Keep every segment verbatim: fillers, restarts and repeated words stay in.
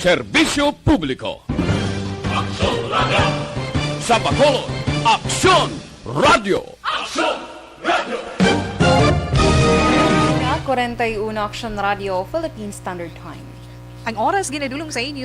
Serbisyo Publiko. Aksyon Radio. Sa Bacolod, Aksyon Radio. Aksyon Radio. Kwarenta y uno, Aksyon Radio, Philippine Standard Time. Ang oras ginadulong sa inyo.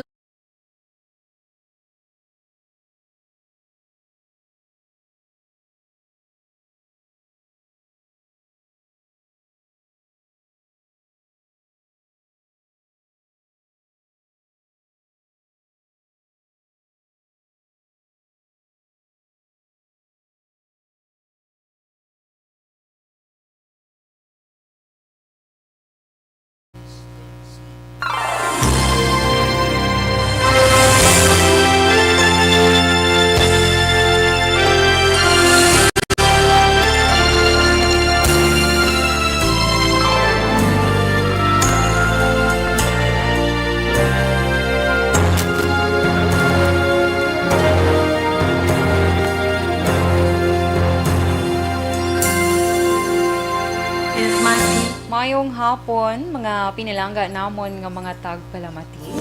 Mayong hapon, mga pinalangga namon nga mga tagpalamati.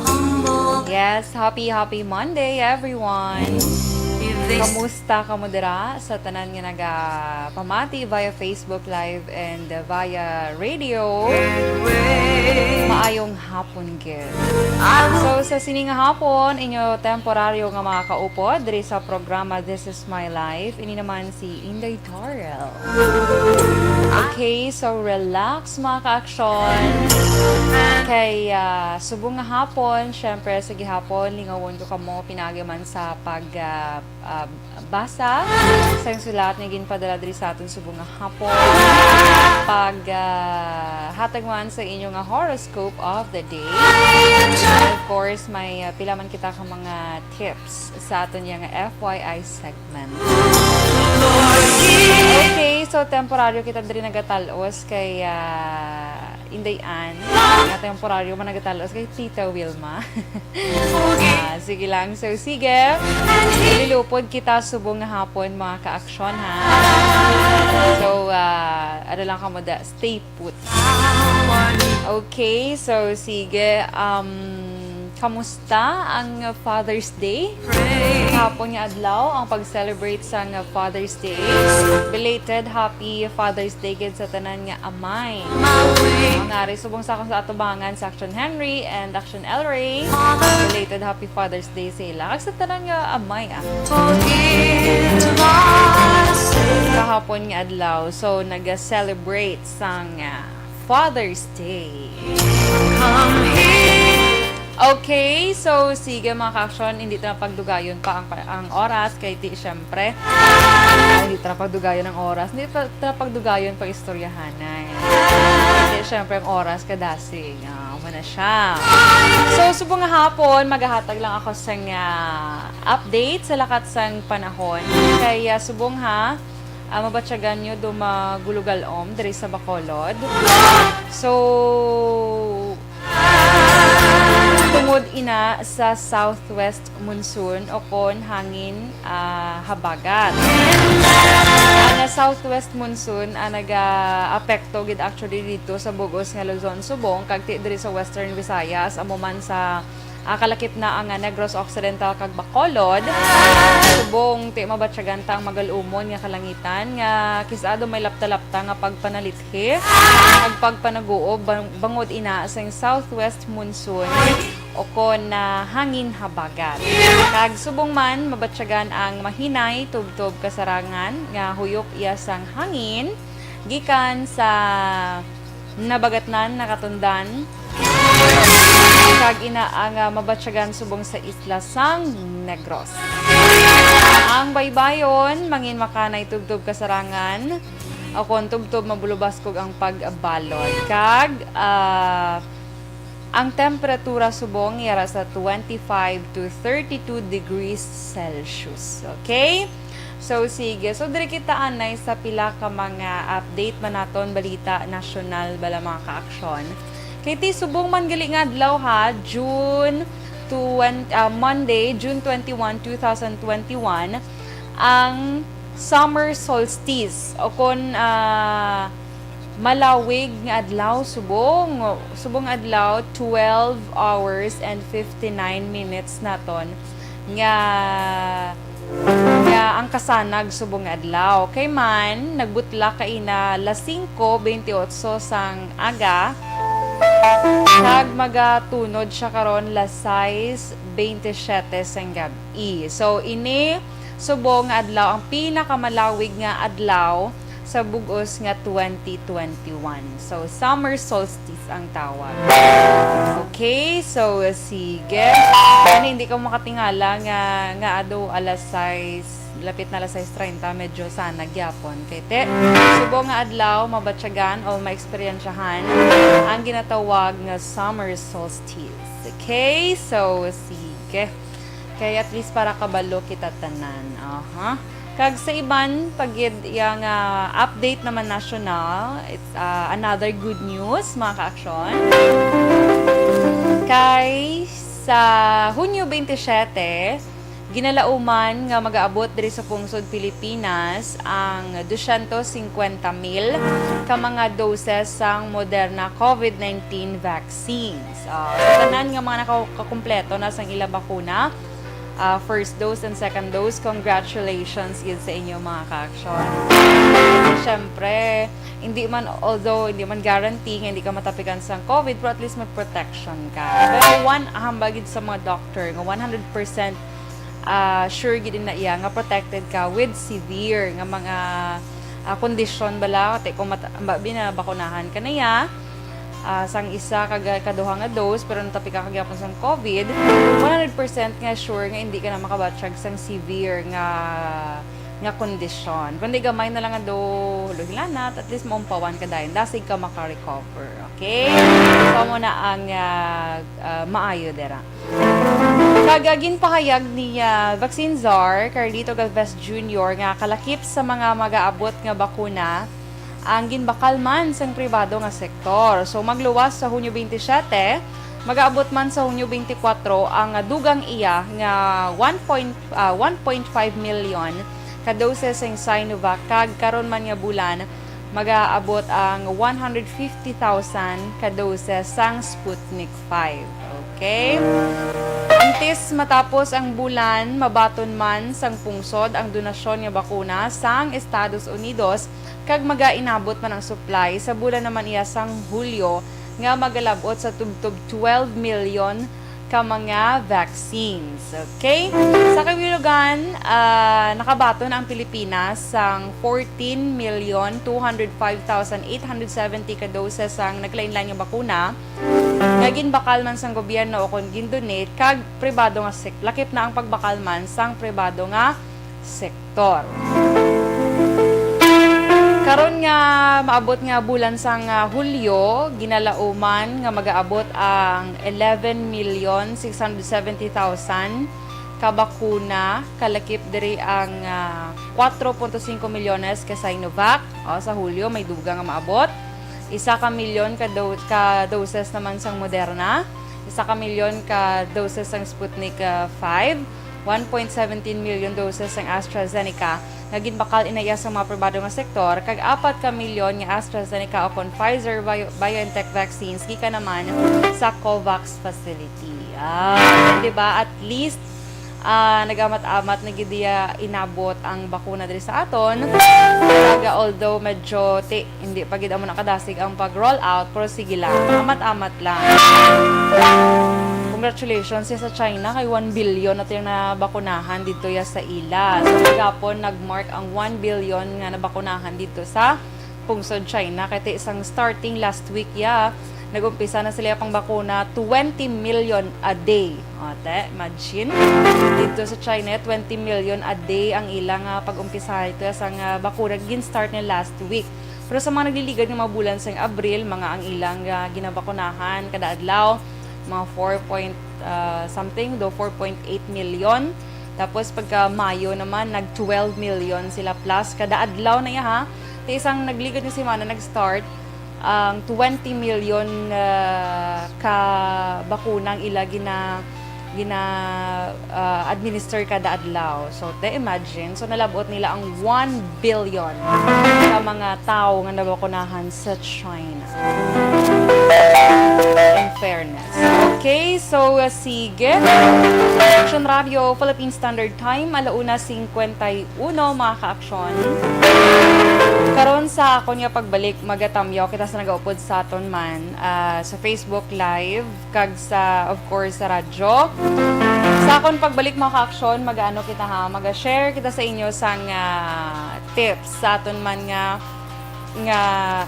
Yes, happy, happy Monday, everyone. Kamusta kamo dira sa tanan nga nagapamati via Facebook Live and via radio? Maayong hapon, gid. So, sa sini nga hapon, inyo temporaryo nga mga kaupod diri sa programa This Is My Life. Ini naman si Inday Torel. Okay, so relax, mga ka-aksyon. Kay, ah, subong nga hapon, syempre, sa gihapon, lingawon ko kamo, pinaagi man sa pag, ah, ah, basa sa sulat nga ginpadala diri sa aton subong nga hapon. Pag, ah, hatag man sa inyo nga horoscope of the day. And of course, may, ah, pila man kita ka mga tips sa aton yang F Y I segment. Okay, so temporaryo kita diri nagatal-os kay, ah, Inday Ann. Nga temporaryo man nagatal-os kay Tita Wilma. Ah, sige lang. So, sige. Lilupod kita subong nga hapon, mga ka-aksyon, ha? So, ah, ano lang kamo da, stay put. Okay, so sige, um, kamusta ang Father's Day? Kahapon nga adlaw ang pag-celebrate sang Father's Day. Belated happy Father's Day gid sa tanan nga amay. Ang ari subong sa akong sa atubangan sa Action Henry and Action El Rey. Belated happy Father's Day sa ila. Kag sa tanan nga amay, ah. Kahapon nga adlaw, so nag-celebrate sang, ah, Father's Day. Okay, so sige, mga ka-aksyon, hindi ta na pagdugayon pa ang, ang oras, kay di, syempre, ay, hindi ta na pagdugayon ang oras, hindi ta, ta na pagdugayon pag-istoryahanay. Hindi, syempre, ang oras kadasig. Ah, amo na siya. So, subong nga hapon, magahatag lang ako sang, ah, update sa lakat sang panahon. Kay, ah, subong ha, ah, mabatyagan nyo do magulugulom diri sa Bacolod. So, tungod ina sa southwest monsoon o kon hangin, ah, habagat. Ang southwest monsoon ang nagaapekto gid actually dito sa bug-os nga Luzon subong kag ti diri sa Western Visayas, amo man sa ah, kalakip na ang, ah, Negros Occidental kag Bacolod. Subong ti mabatyagan ta ang magal-umon nga kalangitan nga kis-a do may lapta-lapta nga pagpanalithi kag pagpanaguob bang-, bangod ina sang southwest monsoon o kon na hangin habagat. Kag subong man mabatyagan ang mahinay tubtob kasarangan nga huyop iya sang hangin gikan sa Nabagatnan, Nakatundan, kag ina ang, ah, mabatyagan subong sa isla sang Negros. Ang baybayon, mangin makanay tubtob kasarangan, o kon tubtob mabulubaskog ang pagbalod. Kag, ah, ang temperatura subong yara sa twenty-five to thirty-two degrees Celsius. Okay? So, sige. So, diri kita anay sa pila ka mga update man naton, balita nasyonal, bala, mga kaaksyon. Kay ti subong man gali nga adlaw, ha, June twenty, ah, Monday, June twenty-one, two thousand twenty-one, ang summer solstice o kon, ah, Malawig nga adlaw subong, subong adlaw, twelve hours and fifty-nine minutes naton nga, nga ang kasanag subong nga adlaw. Kay man, nagbutla kaina las singko bentiocho sang aga, kag magatunod siya karon las sais bentisiete sang gab-i. So, ini subong nga adlaw ang pinakamalawig nga adlaw sa bug-os nga twenty twenty-one. So, summer solstice ang tawag. Okay, so, sige. Ano, hindi ka makatingala nga, nga ado alas sais, lapit na alas sais treinta, medyo sana gyapon. Kay te, subong nga adlaw, mabatyagan o maeksperiensyahan ang ginatawag nga summer solstice. Okay, so, sige. Kay at least para kabalo kita tanan. Aha. Kag sa iban, pag gid iya nga update naman national, it's, ah, another good news, mga ka-aksyon. Kay sa Hunyo twenty-seven, ginalauman nga magaabot diri sa pungsod Pilipinas ang dosyentos singkwenta mil ka mga doses sang Moderna COVID nineteen vaccines. Ah, sa tanan nga mga nakakakumpleto na sang ila bakuna, ah, first dose and second dose, congratulations gid sa inyo, mga ka-aksyon. Siyempre, hindi man, although hindi man guarantee nga hindi ka matapikan sang COVID, pero at least may protection ka. Pero one, ahambal gid sa mga doctor nga one hundred percent, ah, sure gid na iya nga protected ka with severe nga mga, ah, kondisyon bala, te kung mat-, ba, binabakunahan ka na iya, ah, sang isa kag kaduha nga dose, pero natapik ka gyapon sang COVID, one hundred percent nga sure nga hindi ka na makabatyag sang severe nga, nga kondisyon. Kundi gamay na lang nga do huluhilanat, at least maumpawan ka dayon. Dasig ka maka-recover, okay? So, amo na ang, ah, ah, maayo dira. Kag, ah, ginpahayag ni, ah, vaccine czar Carlito Galvez Junior nga kalakip sa mga magaabot nga bakuna ang ginbakal man sang pribado nga sektor. So, magluwas sa Hunyo twenty-seven, magaabot man sa Hunyo twenty-four ang dugang iya nga one point, ah, one point five million ka doses sang Sinovac, kag karon man nga bulan, magaabot ang one hundred fifty thousand ka doses sang Sputnik five. Okay? Antes matapos ang bulan, mabaton man sang pungsod ang donasyon nga bakuna sang Estados Unidos, kag magainabot man ang supply sa bulan naman iya sang Hulyo nga magalab-ot sa tubtob twelve million ka mga vaccines. Okay? Sa kabilugan, ah, nakabaton ang Pilipinas sang fourteen million two hundred five thousand eight hundred seventy ka doses sang naglain-lain nga bakuna nga ginbakal man sang gobyerno o kon gindonate kag pribado nga sek-, lakip na ang pagbakal man sang pribado nga sektor. Karon nga maabot nga bulan sang, ah, Hulyo, ginalauman nga magaabot ang eleven million six hundred seventy thousand ka bakuna, kalakip diri ang, ah, kuwatro punto singko milyones ka Sinovac. O, sa Hulyo, may dugang nga maabot. Isa ka milyon ka do-, ka doses naman sang Moderna. Isa ka milyon ka doses sang Sputnik, ah, five. One point seventeen million doses sang AstraZeneca nga ginbakal inaya sa mga pribado nga sektor, kag apat ka milyon nga AstraZeneca o kon Pfizer Bio-, BioNTech vaccines gikan naman sa COVAX facility. Ah, di ba? At least, ah, nagamat-amat na gid iya inabot ang bakuna diri sa aton. Kag, although medyo ti-, hindi pa gid amo na kadasig ang pag-roll out, pero sige lang, amat-amat lang. Congratulations ya sa China, kay one billion na tiyang nabakunahan didto ya sa ila. So, kagapon nag-mark ang one billion nga nabakunahan didto sa pungsod China. Kay ti sang starting last week ya, nag-umpisa na sila pang bakuna, twenty million a day. O, te, imagine. Didto sa China, twenty million a day ang ilang, ah, pag-umpisa ito sang, ah, bakuna. Gin-start na last week. Pero sa mga nagliligad nga mga bulan sang Abril, mga ang ilang, ah, ginabakunahan kada adlaw, mga four point, ah, something, do four point eight million. Tapos pagka Mayo naman, nag twelve million sila plus kada adlaw na iya, ha. Ti sang nagligad nga semana nag-start ang twenty million, ah, ka bakuna ang ila gina-, gina, ah, administer kada adlaw. So, they imagine. So, nalabot nila ang one billion sa mga tawo nga nabakunahan sa China. In fairness. Okay, so, uh, sige. Action Radio, Philippine Standard Time, alauna singkwenta y uno, mga ka-aksyon. Karon sa akon nga pagbalik, magatamyaw kita sa nagaupod sa aton man, ah, sa Facebook Live, kag sa, of course, sa radyo. Sa akon pagbalik, mga ka-aksyon, mag-ano kita ha, mag-share kita sa inyo sang, ah, tips sa aton man nga, nga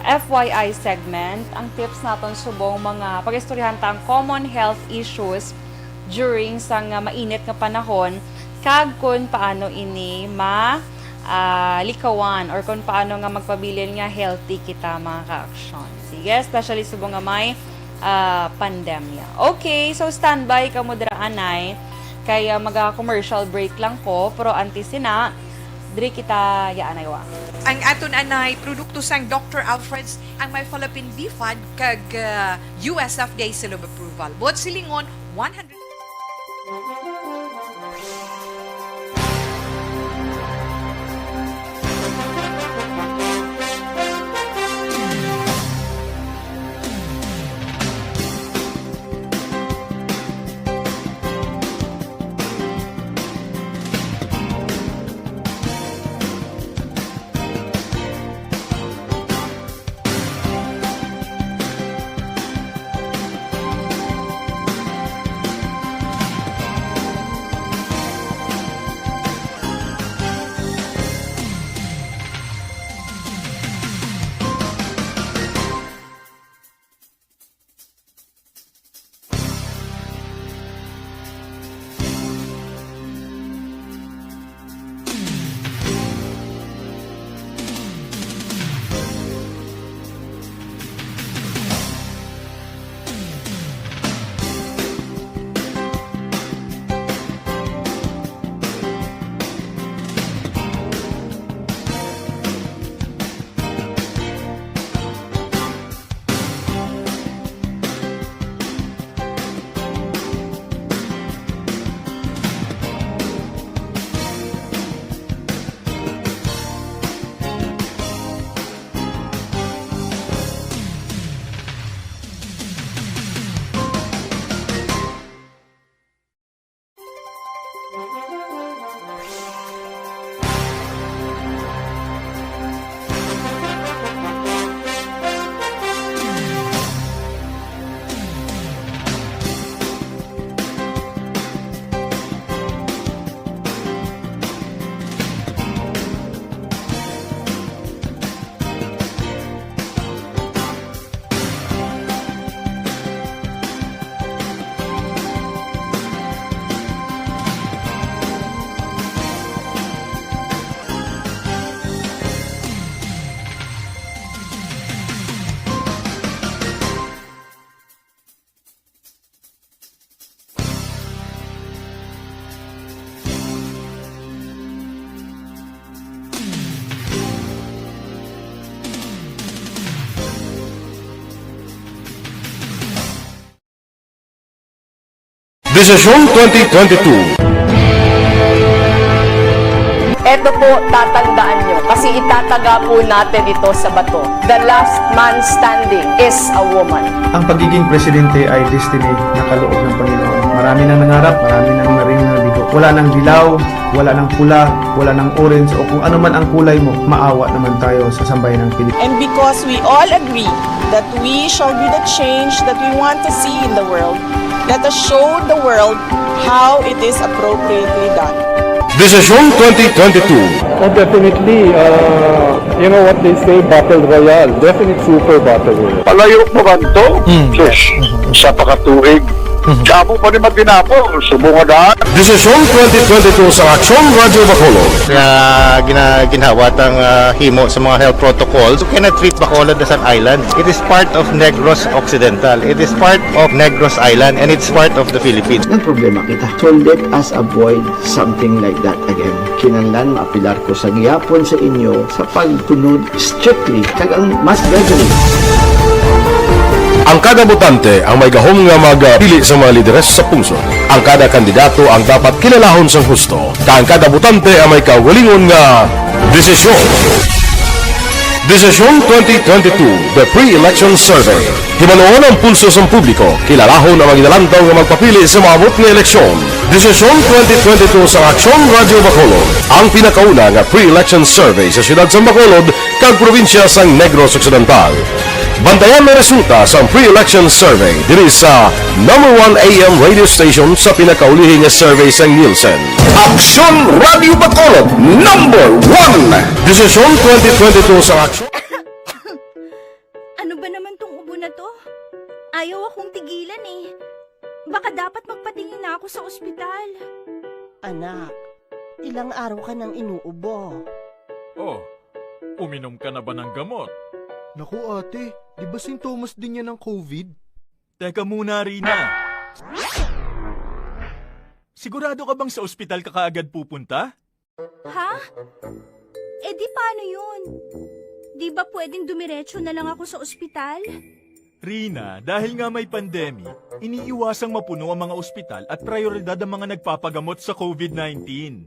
F Y I segment. Ang tips naton subong mga pag-istoryahan ta ang common health issues during sang, ah, mainit nga panahon, kag kun paano ini ma, ah, likawan or kun paano nga magpabilin nga healthy kita, mga ka-aksyon. Sige, especially subong nga may, ah, pandemya. Okay, so standby kamo dira, anay, kay, ah, maga-commercial break lang ko, pero antes sina, diri kita yaanay wa. Ang aton anay produkto sang Doctor Alfred's, ang may Philippine B fad kag, ah, U S F D A seal of approval. Buot silingon, one hundred. Desisyon twenty twenty-two. Eto po, tatandaan nyo, kasi itataga po natin ito sa bato. The last man standing is a woman. Ang pagiging presidente ay destiny na kaloob ng Panginoon. Marami nang nangarap, marami nang naring nabigo. Wala nang dilaw, wala nang pula, wala nang orange, o kung ano man ang kulay mo, maawa naman tayo sa sambayan ng Pilipinas. And because we all agree that we shall be the change that we want to see in the world, let us show the world how it is appropriately done. Desisyon twenty twenty-two. Oh, definitely, uh, you know what they say, battle royale. Definite super battle royale. Palayo pa man to? Mm. Sus, sa pakatuig. Mhm. Damo pa ni matinapon, subong nga daan. Desisyon twenty twenty-two sa Aksyon Radyo Bacolod. Nga gina-, ginhawa tang, ah, himo sa mga health protocols. You cannot treat Bacolod as an island. It is part of Negros Occidental. It is part of Negros Island, and it's part of the Philippines. Nagproblema kita. So let us avoid something like that again. Kinahanglan maapilar ko sa gihapon sa inyo sa pagsunod strictly kag ang mas gradually. Ang kada botante ang may gahom nga magpili sa mga lideres sa pungsod. Ang kada kandidato ang dapat kilalahon sang husto, kag ang kada botante ang may kaugalingon nga desisyon. Desisyon twenty twenty-two, The Pre-Election Survey. Hibaluon ang pulso sang publiko, kilalahon ang mga ginalantaw nga magpapili sa maabot nga eleksyon. Desisyon twenty twenty-two sa Aksyon Radio Bacolod, ang pinakauna nga pre-election survey sa siyudad sang Bacolod kag probinsya sang Negros Occidental. Bantayan ang resulta sang pre-election survey diri sa number one A M radio station sa pinakaulihi nga survey sang Nielsen. Aksyon Radio Bacolod, number one. Desisyon twenty twenty-two sa Aksyon. Ano ba naman tong ubo na to? Ayaw akong tigilan eh. Baka dapat magpatingin na ako sa ospital. Anak, ilang araw ka nang inuubo. Oh, uminom ka na ba ng gamot? Naku ate, di ba sintomas din yan ng COVID? Teka muna, Rina. Sigurado ka bang sa ospital ka kaagad pupunta? Ha? Eh di paano yun? Di ba pwedeng dumiretso na lang ako sa ospital? Rina, dahil nga may pandemic, iniiwasang mapuno ang mga ospital at prioridad ang mga nagpapagamot sa COVID nineteen.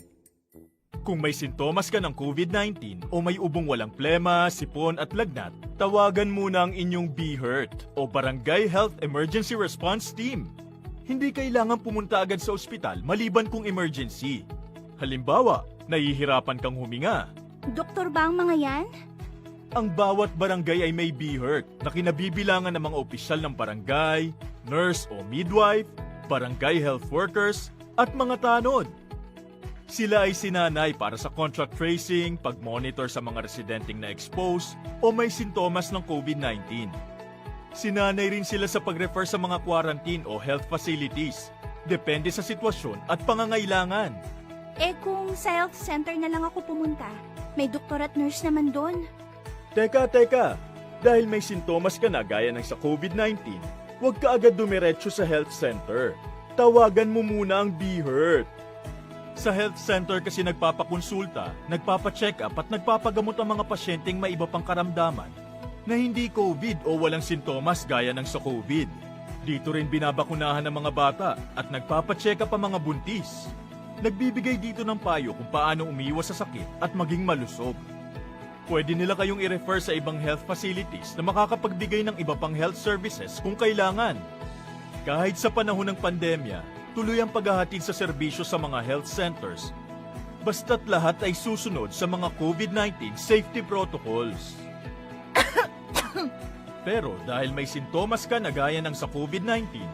Kung may sintomas ka ng COVID nineteen o may ubong walang plema, sipon at lagnat, tawagan muna ang inyong BHERT o Barangay Health Emergency Response Team. Hindi kailangan pumunta agad sa ospital maliban kung emergency. Halimbawa, nahihirapan kang huminga. Doktor ba ang mga yan? Ang bawat barangay ay may BHERT na kinabibilangan ng mga opisyal ng barangay, nurse o midwife, barangay health workers, at mga tanod. Sila ay sinanay para sa contact tracing, pag-monitor sa mga residenteng na-expose o may sintomas ng COVID nineteen. Sinanay rin sila sa pag-refer sa mga quarantine o health facilities, depende sa sitwasyon at pangangailangan. Eh kung sa health center na lang ako pumunta, may doktor at nurse naman doon. Teka, teka! Dahil may sintomas ka na gaya ng sa COVID nineteen, huwag ka agad dumiretso sa health center. Tawagan mo muna ang BHERT. Sa health center kasi nagpapakonsulta, nagpapacheck-up at nagpapagamot ang mga pasyenteng may iba pang karamdaman na hindi COVID o walang sintomas gaya ng sa COVID. Dito rin binabakunahan ang mga bata at nagpapacheck-up ang mga buntis. Nagbibigay dito ng payo kung paano umiwas sa sakit at maging malusog. Pwede nila kayong i-refer sa ibang health facilities na makakapagbigay ng iba pang health services kung kailangan. Kahit sa panahon ng pandemya, tuloy ang paghahatid sa serbisyo sa mga health centers, basta't lahat ay susunod sa mga COVID nineteen safety protocols. Pero dahil may sintomas ka na gaya ng sa COVID nineteen,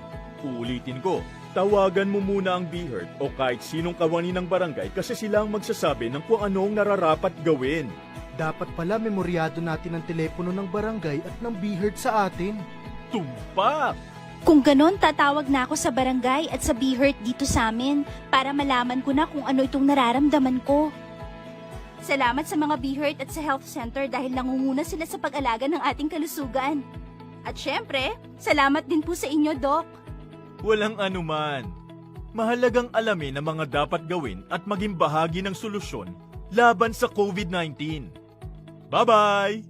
uulitin ko, tawagan mo muna ang BHERT o kahit sinong kawani ng barangay kasi sila ang magsasabi ng kung ano ang nararapat gawin. Dapat pala memoryado natin ang telepono ng barangay at ng BHERT sa atin. Tumpak! Kung ganon, tatawag na ako sa barangay at sa BHERT dito sa amin para malaman ko na kung ano itong nararamdaman ko. Salamat sa mga BHERT at sa health center dahil nangunguna sila sa pag-alaga ng ating kalusugan. At syempre, salamat din po sa inyo, Doc. Walang anuman. Mahalagang alamin ang mga dapat gawin at maging bahagi ng solusyon laban sa COVID nineteen. Bye-bye!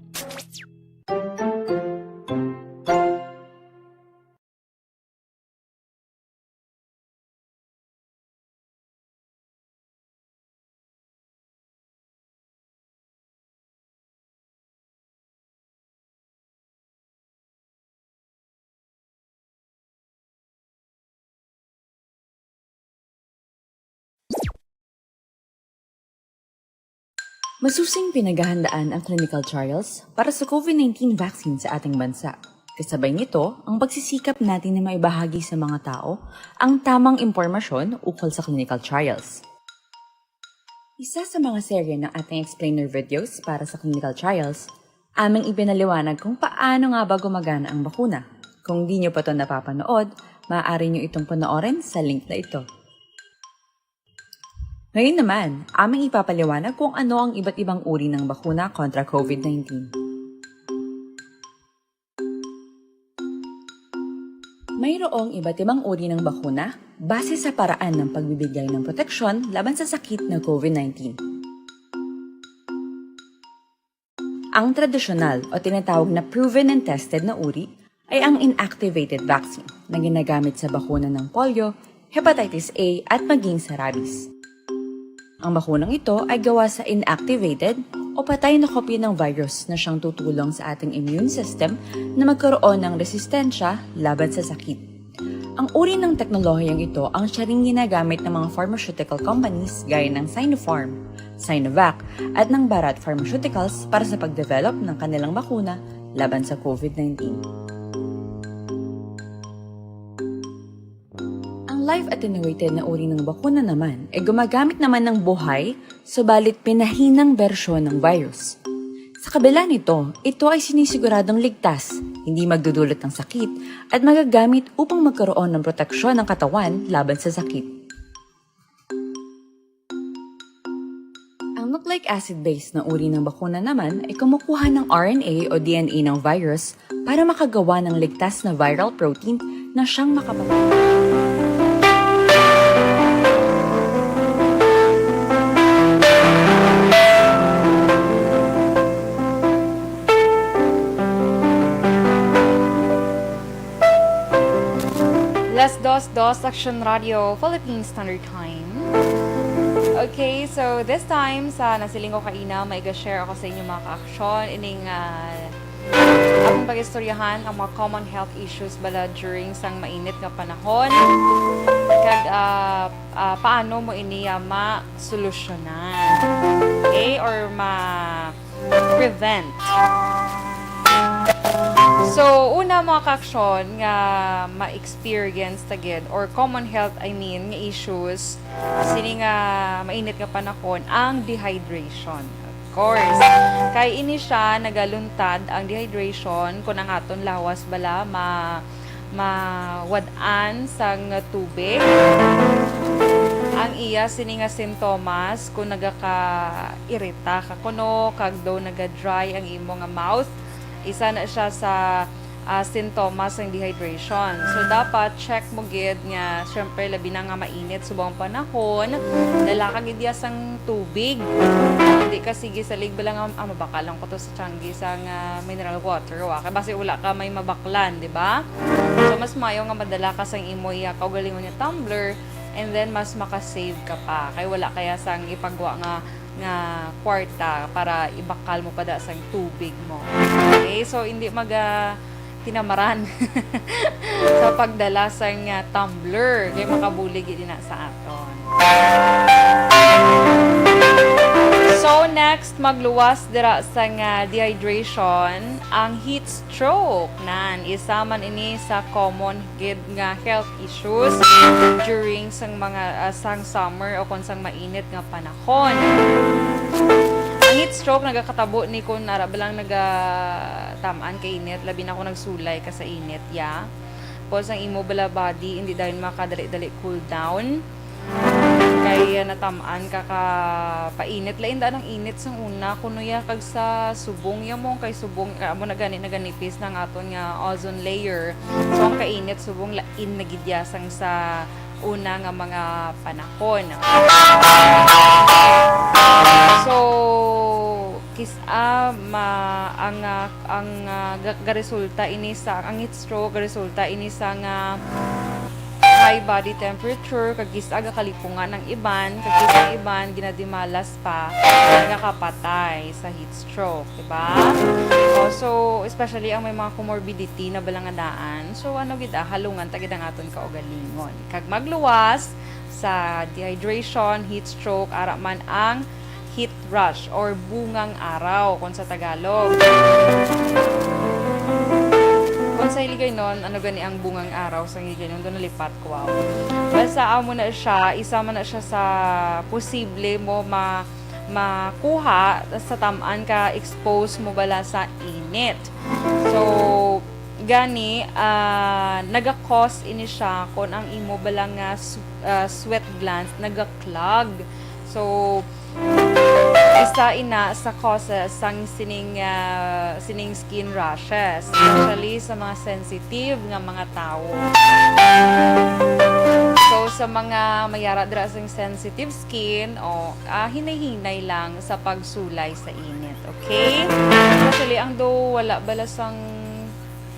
Masusing pinaghahandaan ang clinical trials para sa COVID nineteen vaccine sa ating bansa. Kasabay nito ang pagsisikap natin na maibahagi sa mga tao ang tamang impormasyon ukol sa clinical trials. Isa sa mga serye ng ating explainer videos para sa clinical trials, aming ipinaliwanag kung paano nga ba gumagana ang bakuna. Kung di nyo pa ito napapanood, maaari nyo itong panoorin sa link na ito. Ngayon naman, aming ipapaliwanag kung ano ang iba't ibang uri ng bakuna kontra COVID nineteen. Mayroong iba't ibang uri ng bakuna base sa paraan ng pagbibigay ng proteksyon laban sa sakit na COVID nineteen. Ang tradisyonal o tinatawag na proven and tested na uri ay ang inactivated vaccine na ginagamit sa bakuna ng polio, hepatitis A at maging sa rabies. Ang bakunang ito ay gawa sa inactivated o patay na kopya ng virus na siyang tutulong sa ating immune system na magkaroon ng resistensya laban sa sakit. Ang uri ng teknolohiyang ito ang siya ring ginagamit ng mga pharmaceutical companies gaya ng Sinopharm, Sinovac, at ng Bharat Pharmaceuticals para sa pagdevelop ng kanilang bakuna laban sa COVID nineteen. Ang live attenuated na uri ng bakuna naman ay gumagamit naman ng buhay, subalit pinahinang bersyon ng virus. Sa kabila nito, ito ay sinisiguradong ligtas, hindi magdudulot ng sakit, at magagamit upang magkaroon ng proteksyon ng katawan laban sa sakit. Ang nucleic acid-based na uri ng bakuna naman ay kumukuha ng R N A o D N A ng virus para makagawa ng ligtas na viral protein na siyang makapatay. Las dos, dos, Action Radio, Philippine Standard Time. Okay, so this time, sa nasiling ko kaina, may ga-share ako sa inyo, mga ka-aksyon, ining, ah, akong pag-istoryahan ang mga common health issues bala during sang mainit nga panahon, kag, ah, ah, paano mo ini, ah, masolusyonan, okay, or ma-prevent. So, una, mga ka-aksyon, nga ma-experience ta gid, or common health, I mean, nga issues, sini nga mainit nga panahon, ang dehydration. Of course. Kay ini siya, nagaluntad ang dehydration kung ang aton lawas bala ma-, mawad-an sang tubig. Ang iya sini nga sintomas, kung nagaka-irita ka kuno, kag daw naga-dry ang imo nga mouth, isa na siya sa, ah, sintomas sang dehydration. So, dapat check mo gid nga, syempre, labi na nga mainit subong ang panahon, dala ka gid ya sang tubig. Hindi ka sige salig bala nga, "Ah, mabakal lang ko to sa tianggi sang, ah, mineral water." Wa, kay basi wala ka may mabaklan, di ba? So, mas maayo nga madala ka sang imo iya kaugalingon nga tumbler, and then mas maka-save ka pa. Kay wala ka ya sang ipagwa nga, nga kwarta para ibakal mo pa da sang tubig mo. Okay? So, hindi maga-, tinamaran sa pagdala sang, ah, tumbler. Kay makabulig gid na sa aton. So, next, magluwas dira sang, ah, dehydration, ang heat stroke. Nan, isa man ini sa common gid nga health issues during sang mga, ah, sang summer o kon sang mainit nga panahon. Ang heat stroke nagakatabo ni kung ara ba lang nagatam-an ka init, labi na kung nagsulay ka sa init, ya. Tapos ang imo bala body, hindi dayon makadali-dali cool down. Kay, ah, natam-an ka ka painit. Lain daan ang init sang una, kuno ya kag sa subong ya mo, kay subong, ah, amo na gani naganipis na ang aton nga ozone layer. So, ang kainit subong lain na gid ya sang sa una nga mga panahon. So, kis-, ah, ma-, ang, ah, ang, ah, ga-, garesulta ini sa, ang heat stroke, garesulta ini sa nga high body temperature, kag kis-a gakalipungan ang iban, kag kis-a iban ginadimalas pa, nagakapatay sa heat stroke, di ba? O, so, especially ang may mga comorbidity na balangadaan, so, ano gid, ah, halungan ta gid ang aton kaugalingon. Kag magluwas sa dehydration, heat stroke, ara man ang heat rash or bungang araw kung sa Tagalog. Kung sa Hiligaynon, ano gani ang bungang araw sa Hiligaynon? Doon nalipat ko, wow. Basta amo na siya, isa man na siya sa posible mo ma-, makuha sa tam-an ka expose mo bala sa init. So, gani, ah, naga-cause ini siya kung ang imo bala nga s-, ah, sweat glands naga-clog. So, isa ina sa causes sang sining, ah, sining skin rashes, especially sa mga sensitive nga mga tawo. So, sa mga mayara dira sing sensitive skin, o, ah, hinay-hinay lang sa pagsulay sa init, okay? Especially ang do wala bala sang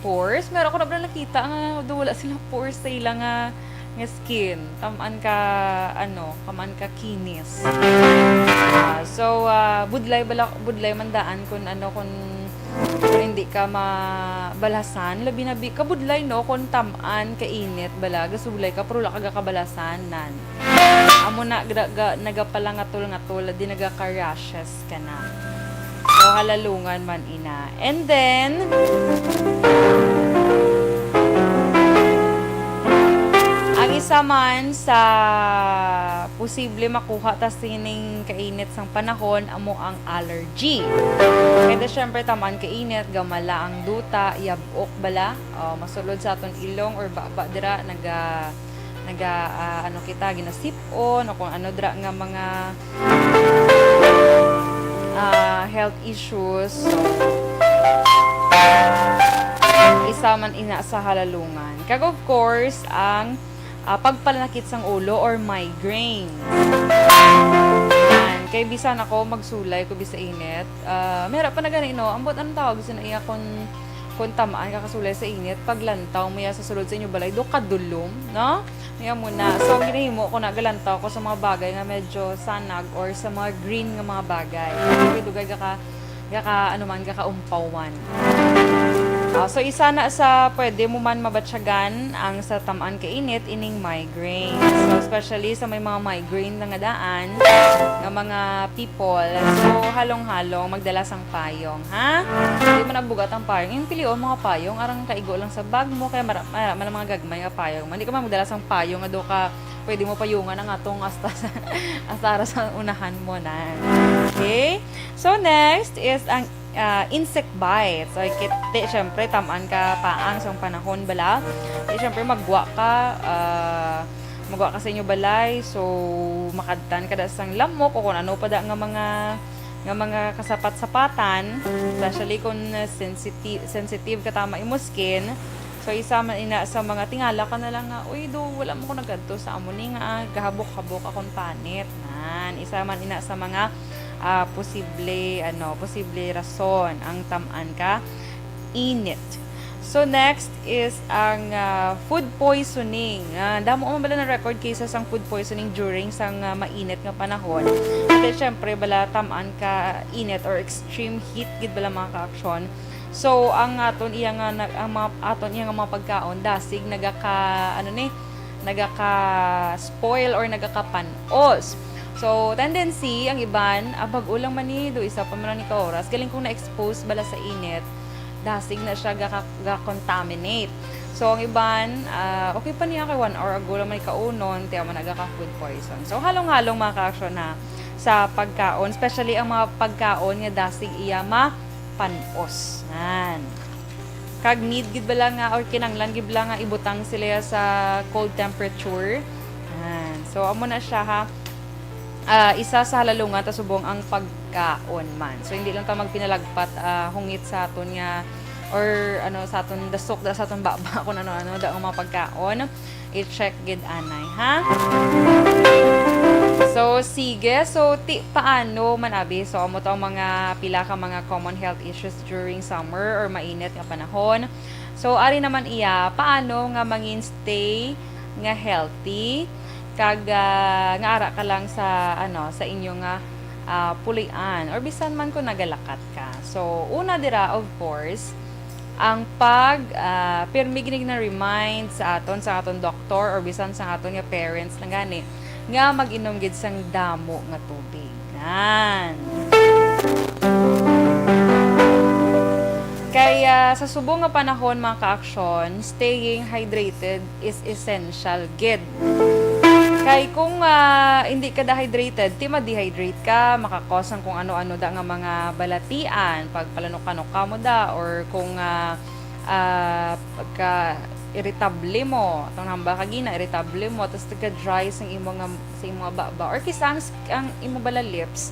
pores. Meron ako na ba nakita nga daw wala sila pores sa ila nga, nga skin. Tamaan ka, ano, tamaan ka kinis. Ah, so, ah, budlay bala, budlay man daan kung ano, kung, kung hindi ka mabalasan. Labi na bi-, kabudlay, no, kung tamaan ka init bala, gasulay ka, pero wala ka gakabalasan, nan. Amo na, gra-, ga-, nagapalangatol-ngatol, di nagaka-rashes ka na. So, halalungan man ina. And then, ang isa man sa posible makuha ta sining kainit sang panahon amo ang allergy. Kaya syempre, tamaan kainit, gamala ang duta, yab-ok bala, ah, masulod sa aton ilong or baba dira, naga-, naga, ah, ano kita, ginasip-on, o kung ano dira nga mga, ah, health issues. So, isa man ina sa halalungan. Kag of course, ang, ah, pagpalanakit sang ulo or migraines. Yan. Kay bisan ako magsulay ko bisa init, ah, mera pa na gani, no? Ambot anong tawag sa iya kung, kung tamaan ka kasulay sa init, paglantaw mo ya sa sulod sa inyo balay, do kadulom, no? Kaya muna. So, ang ginahimo ko, nagalantaw ko sa mga bagay nga medyo sanag or sa mga green nga mga bagay. Dugay-dugay gaka, gaka, ano man, gakaumpawan. Ah, so, isa na sa pwede mo man mabatyagan ang sa tamaan kainit, ining migraine. So, especially sa may mga migraine na nga daan, nga mga people. So, halong-halong, magdala sang payong, ha? Hindi man nabugat ang payong. Yung pilion mga payong, arang kaigo lang sa bag mo, kaya mara-, mara-, man ang mga gagmay nga payong. Hindi ka man magdala sang payong nga do ka, pwede mo payungan ang atong asta sa, asta ra sa unahan mo na. Okay? So, next is ang, ah, insect bite. So, kit-, ti, syempre, tamaan ka paang sang panahon bala. Ti, syempre, magwa ka, ah, magwa ka sa inyo balay. So, makadtan ka da sang lamok o kung ano pa da nga mga, nga mga kasapat-sapatan, especially kung, ah, sensitive, sensitive ka tama imo skin. So, isa man ina sa mga tingala ka na lang nga, "Uy, do, wala mo ko nagadto sa amo ni nga, ah, gahabok-habok akong panit." Nan, isa man ina sa mga, ah, posible, ano, posible rason ang tamaan ka init. So, next is ang, ah, food poisoning. Ah, damo man bala na record cases ang food poisoning during sang, ah, mainit nga panahon. Kasi, syempre, bala, tamaan ka init or extreme heat, gid bala, mga ka-aksyon. So, ang aton iya nga nag-, ang mga aton iya nga mga pagkaon, dasig nagaka, ano ni, nagaka-spoil or nagakapan-os. So, tendency, ang iban, ah, bag-o lang man ni, do isa pa man lang ni ka oras. Galing kung na-expose bala sa init, dasig na siya gaka-, ga-contaminate. So, ang iban, ah, okay pa niya kay one hour ago lang may kaunon, tiya man nagaka-food poison. So, halong-halong mga ka-aksyon na sa pagkaon, especially ang mga pagkaon nga dasig iya mapan-os. Yan. Kag need gid bala nga or kinanglan gid bala nga ibutang sila sa cold temperature. Yan. So, amo na siya ha. Ah, isa sa halalungan ta subong ang pagkaon man. So, hindi lang ta magpinalagpat, ah, hungit sa aton nga or ano, sa aton dasok da sa aton baba kung ano-ano da ang mga pagkaon. I-check gid anay, ha? So, sige. So, ti, paano man, abi? So, amo to ang mga pila ka mga common health issues during summer or mainit nga panahon. So, ari naman iya, paano nga mangin-stay nga healthy kag, ah, nga ara ka lang sa, ano, sa inyo nga, ah, pulian or bisan man kung nagalakat ka. So, una dira, of course, ang pag, ah, pirmi gid na remind sa aton, sa aton doktor, or bisan sa aton nga parents na gani, nga mag-inom gid sang damo nga tubig. Nan. Kaya sa subong nga panahon, mga ka-aksyon, staying hydrated is essential gid. Kay kung, ah, hindi ka da hydrated, ti ma-dehydrate ka, maka-cause ang kung ano-ano da nga mga balatian, pagpalanok-kanok ka mo da, or kung, ah, ah, pagka irritable mo, atong nahambal ka gina, irritable mo, tas nagka-dry sa imo nga, sa imo nga baba, or kisa ang, ang imo bala lips,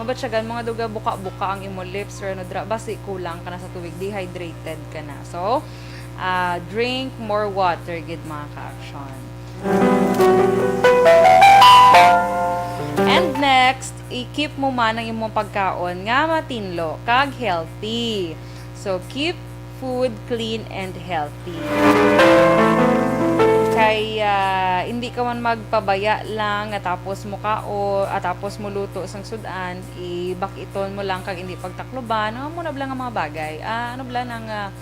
mabatyagan mo nga do gabuka-buka ang imo lips, or ano dira, basi kulang ka na sa tubig, dehydrated ka na. So, ah, drink more water gid, mga ka-aksyon. And next, i-keep mo man ang imong pagkaon nga matinlo kag healthy. So, keep food, clean and healthy. Kay, ah, hindi ka man magpabaya lang nga tapos mo kao, ah, tapos mo luto sang sud-an, ibak-iton mo lang kag hindi pagtakluban, amo na bala nga mga bagay. Ah, ano bala nang, ah,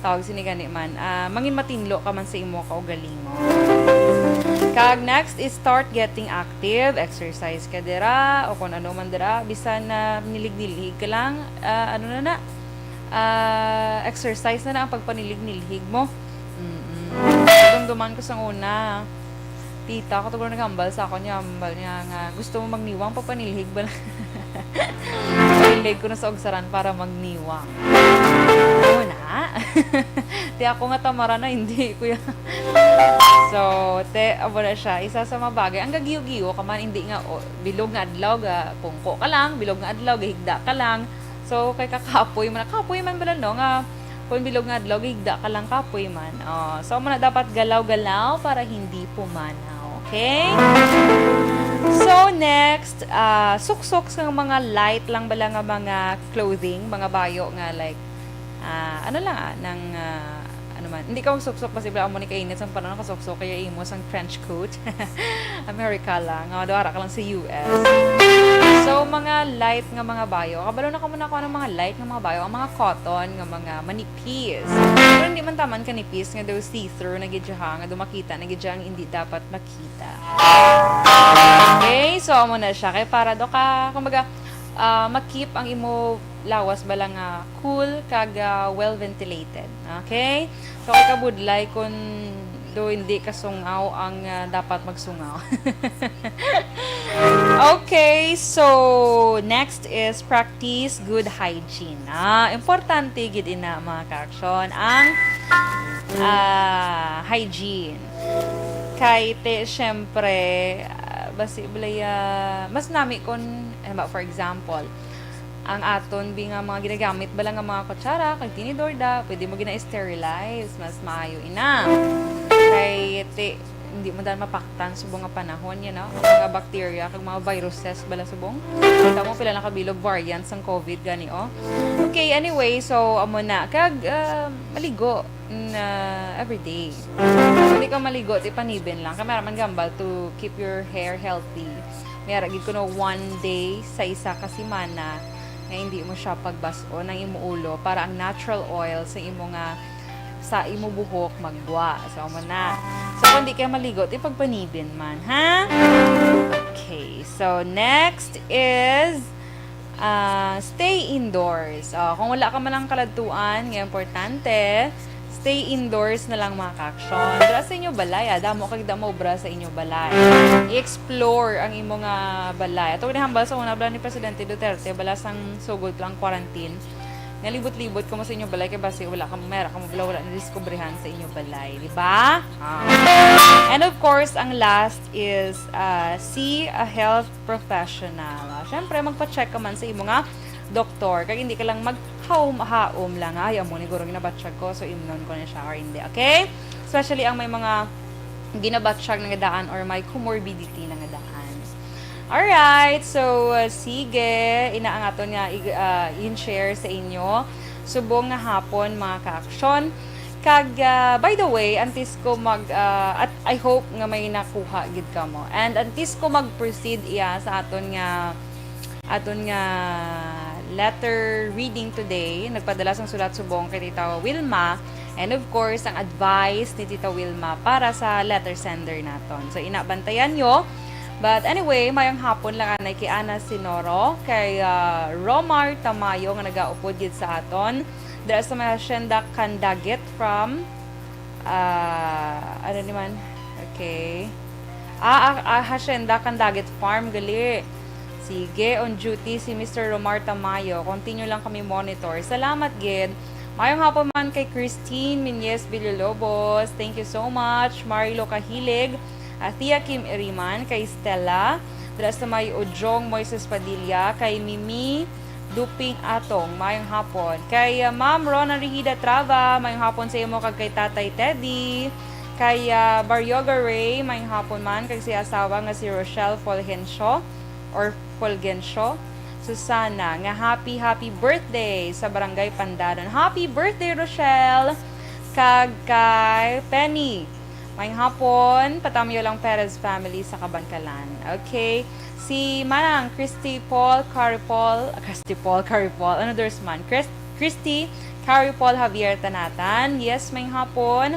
tawag sini gani man, ah, mangin matinlo ka man sa imo kaugalingon. Kag next is start getting active, exercise ka dira, o kung ano man dira, bisan na nilig-nilhig ka lang, ah, ano na na, ah, exercise na na ang pagpanilig-nilhig mo. Mm-mm. Dumduman ko sang una. Tita ko, tugro naghambal sa akon, niya, hambal niya nga, "Gusto mo magniwang, pagpanilhig bala." Panilhig ko na sa ugsaran para magniwang. Una. Ti ako nga tamara na, hindi, kuya. So, te, amo na siya. Isa sa mga bagay, ang gagiyo-giyo ka man, hindi nga, o, bilog nga adlaw, ga, pungko ka lang, bilog nga adlaw, gahigda ka lang. So, kay kakapoy man, kapoy man bala, no, nga kung bilog nga adlaw, gigda ka lang kapoy man. Oh, so, amo na dapat galaw-galaw para hindi pumanaw. Okay? So, next, ah, suksok sa mga light lang bala nga mga clothing, mga bayo nga like, ah, ano lang, ah, nang, ah, ano man. Hindi ka magsuksok, basi bala amo ni kainit sang panahon, kasuksok kaya imo sang trench coat. America lang. Oh, duara ka lang sa U S. So, mga light nga mga bayo. Kabalo na ka muna kung anong mga light nga mga bayo. Ang mga cotton nga mga manipis. Pero hindi man taman kanipis nga daw see-through na gid siya, ha, nga daw makita na gid siya ang hindi dapat makita. Okay, so amo na siya. Kay para daw ka, kumbaga, ah, ma-keep ang imo lawas bala nga cool kag, ah, well ventilated. Okay? So, kay kabudlay kung do hindi kasungaw ang, ah, dapat magsungaw. Okay, so next is practice good hygiene. Ah, importante gid ina, mga ka-aksyon, ang, ah, hygiene. Kay te, syempre, ah, basi balaya, mas nami kun, eh, ba, for example, ang aton bi nga mga ginagamit bala nga mga kutsara kag tinidor da, pwede mo gina-sterilize, mas maayo ina. Kay ti, hindi mo dan mapaktan subong nga panahon, you know, ang mga bacteria kag mga viruses bala subong. Kita mo pila nakabilog variants sang COVID gani, oh. Okay, anyway, so amo na. Kag, ah, maligo na everyday. Kung di ka maligo, ti panibin lang. Kay meron man gambal to keep your hair healthy. May ara gid kuno one day sa isa ka semana nga hindi mo siya pagbas-on ang imo ulo para ang natural oil sa imo nga, sa imo buhok maggwa. So, amo na. So, kung di kayo maligo, ti pagpanibin man, ha? Okay. So, next is, ah, stay indoors. Oh, kung wala ka man ang kaladtuan, nga importante, stay indoors na lang, mga ka-aksyon. Dira sa inyo balay, ah, damo kag damo obra sa inyo balay. I-explore ang imo nga balay. Ato ginahambal sa una bala ni Presidente Duterte, bala sang sugod lang quarantine. Nalibot-libot kamo sa inyo balay kay basi wala kamo, may ara kamo bala wala nadiskubrihan sa inyo balay, di ba? Ah. And of course, ang last is, ah, see a health professional. Ah, syempre, magpa-check ka man sa imo nga doktor. Kag hindi ka lang maghaom-haom lang, "Ay, amo ni guro ginabatyag ko, so imnon ko na siya or hindi." Okay? Especially ang may mga ginabatyag na nga daan or may comorbidity na nga daan. Alright, so, uh, sige, ina ang aton nga ig-, uh, in-share sa inyo subong nga hapon, mga ka-aksyon. Kag, uh, by the way, antes ko mag, uh, at I hope nga may nakuha gid kamo. And antes ko mag-proceed iya sa aton nga, aton nga letter reading today, nagpadala sang sulat subong kay Tita Wilma. And of course, ang advice ni Tita Wilma para sa letter sender naton. So, ina, bantayan nyo. But anyway, mayong hapon lang anay kay Ana Sinoro, kay, ah, Romar Tamayo nga nagaupod gid sa aton. Dira sa may Hacienda Candagit from, ah, ano ni man? Okay. Ah, ah, ah, Hacienda Candagit Farm, gali. Sige, on duty si Mister Romar Tamayo. Continue lang kami monitor. Salamat gid. Mayong hapon man kay Christine Minyes Villalobos. Thank you so much. Marilo Kahilig, Athea Kim Iriman, kay Stella, dira sa may Ujong Moises Padilla, kay Mimi Duping Atong, mayong hapon. Kay, ah, Ma'am Rona Rigida Trava, mayong hapon sa imo kag kay Tatay Teddy. Kay, ah, Baryoga Ray, mayong hapon man, kag si asawa nga si Rochelle Fulgencio or Fulgencio. Susana nga happy, happy birthday sa Barangay Pandanon. Happy birthday, Rochelle! Kag kay Penny. Maayong hapon, patamyo lang Perez family sa Kabankalan. Okay. Si Manang Christy Paul, Carrie Paul, ah, Christy Paul, Carrie Paul, ano, there's man? Chris-, Christy, Carrie Paul Javier Tanatan. Yes, maayong hapon.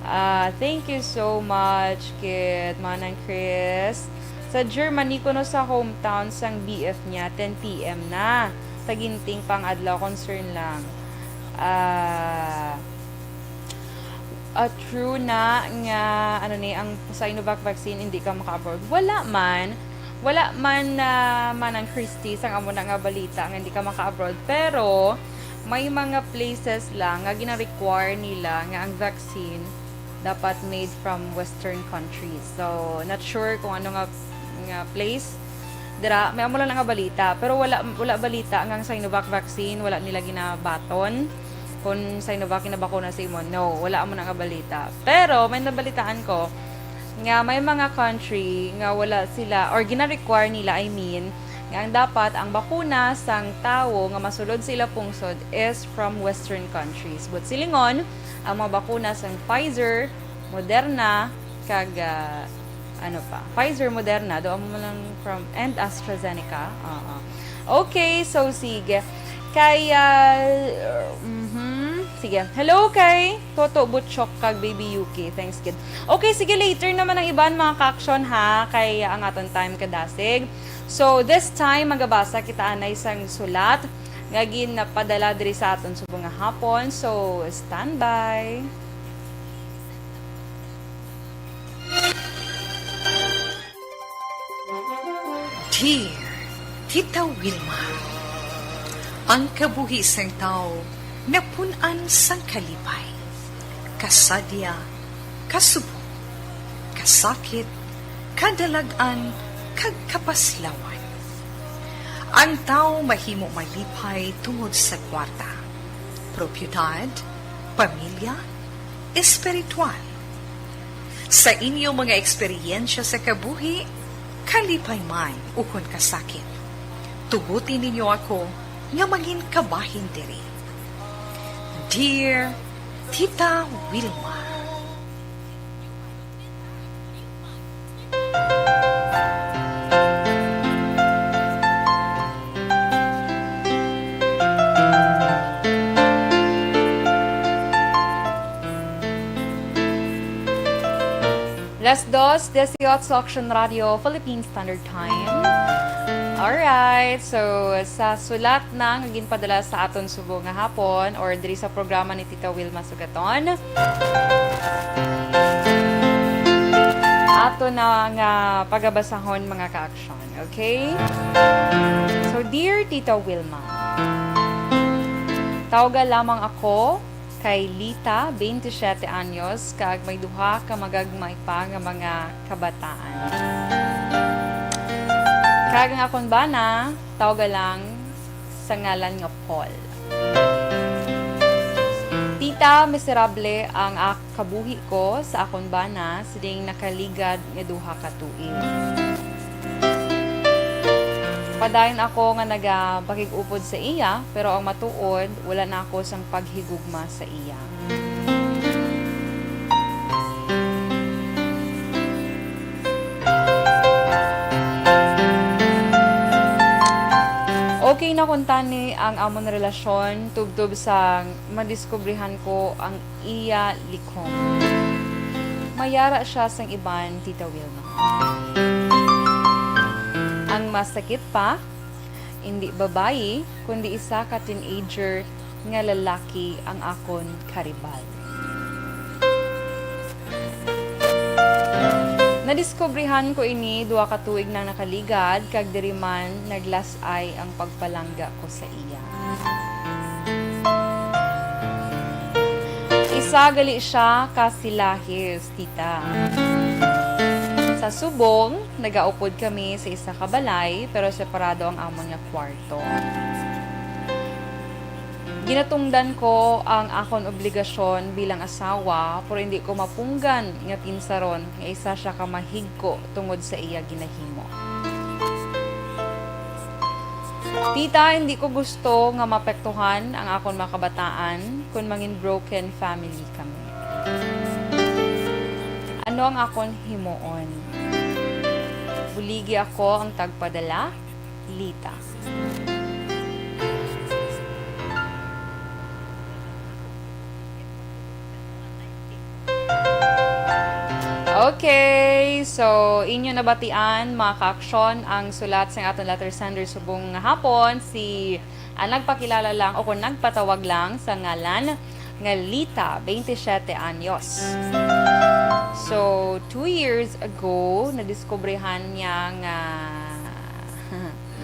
Ah, thank you so much, kid Manang Chris. Sa Germany, kuno sa hometown sang B F niya, ten P M na. Taginting pang adlaw, concern lang. Ah, ah, true na nga, ano ni, ang Sinovac vaccine, hindi ka maka-abroad. Wala man. Wala man, ah, Manang Christy, sang amo na nga balita nga hindi ka maka-abroad. Pero, may mga places lang nga gina-require nila nga ang vaccine dapat made from Western countries. So, not sure kung ano nga, nga place. Dira, may amo lang na nga balita. Pero wala, wala balita nga ang Sinovac vaccine, wala nila ginabaton. Kung Sinovac ginabakuna sa imo, no, wala amo na nga balita. Pero may nabalitaan ko nga may mga country nga wala sila, or gina-require nila, I mean, nga ang dapat ang bakuna sang tawo nga masulod sa ila pungsod is from Western countries. But silingon, ang mga bakuna sang Pfizer, Moderna, kag, ah, ano pa? Pfizer, Moderna, do amo lang from, and AstraZeneca. Oo. Okay, so sige. Kay, ah, mhm. Sige. Hello kay Toto Butchok kag Baby Yuki. Thanks, kid. Okay, sige, later naman ang iban, mga ka-aksyon, ha, kay ang aton time kadasig. So, this time, magabasa kita anay sang sulat nga ginpadala diri sa aton subong nga hapon. So, standby. Dear Tita Wilma, ang kabuhi sang tawo napun-an sang kalipay, kasadya, kasubong, kasakit, kadalag-an, kag kapaslawan. Ang tawo mahimo malipay tungod sa kwarta, propiedad, pamilya, espiritual. Sa inyo mga eksperyensya sa kabuhi, kalipay man ukon kasakit, tuguti ninyo ako nga mangin kabahin diri. Dear Tita Wilma. Las dos dieciocho, Aksyon Radio, Philippine Standard Time. Alright, so sa sulat na nga ginpadala sa aton subong nga hapon or diri sa programa ni Tita Wilma Sugaton, ato na nga pagabasahon, mga ka-aksyon, okay? So, dear Tita Wilma, tawga lamang ako kay Lita, twenty-seven anyos, kag may duha ka magagmay pa nga mga kabataan. Kag ang akon bana, tawga lang sa ngalan nga Paul. Tita, miserable ang ak-, kabuhi ko sa akon bana sining nakaligad nga duha ka tuig. Padayon ako nga nagapakig-upod sa iya, pero ang matuod, wala na ako sang paghigugma sa iya. Okay na kuntani ang amon relasyon, tubtob sang madiskubrihan ko ang iya likom. Mayara siya sang iban, Tita Wilma. Ang mas sakit pa, indi babayi, kundi isa ka teenager nga lalaki ang akon karibal. Nadiskubrihan ko ini duha ka tuig nang nakaligad, kag diri man naglas-ay ang pagpalangga ko sa iya. Isa gali sia ka silahis, Tita. Sa subong, nagaupod kami sa isa ka balay, pero separado ang amon nga kwarto. Ginatungdan ko ang akon obligasyon bilang asawa, pero indi ko mapunggan nga pinsaron nga isa sia ka mahigko tungod sa iya ginahimo. Tita, hindi ko gusto nga mapektuhan ang akon mga kabataan kon mangin broken family kami. Ano ang akon himuon? Buligi ako ang tagpadala, Lita. Okay, so inyo nabatian, mga ka-aksyon, ang sulat sang aton letter sender subong nga hapon, si, ah, nagpakilala lang o kung nagpatawag lang sa ngalan nga Lita, twenty-seven anyos. So, two years ago, nadiskubrihan niya nga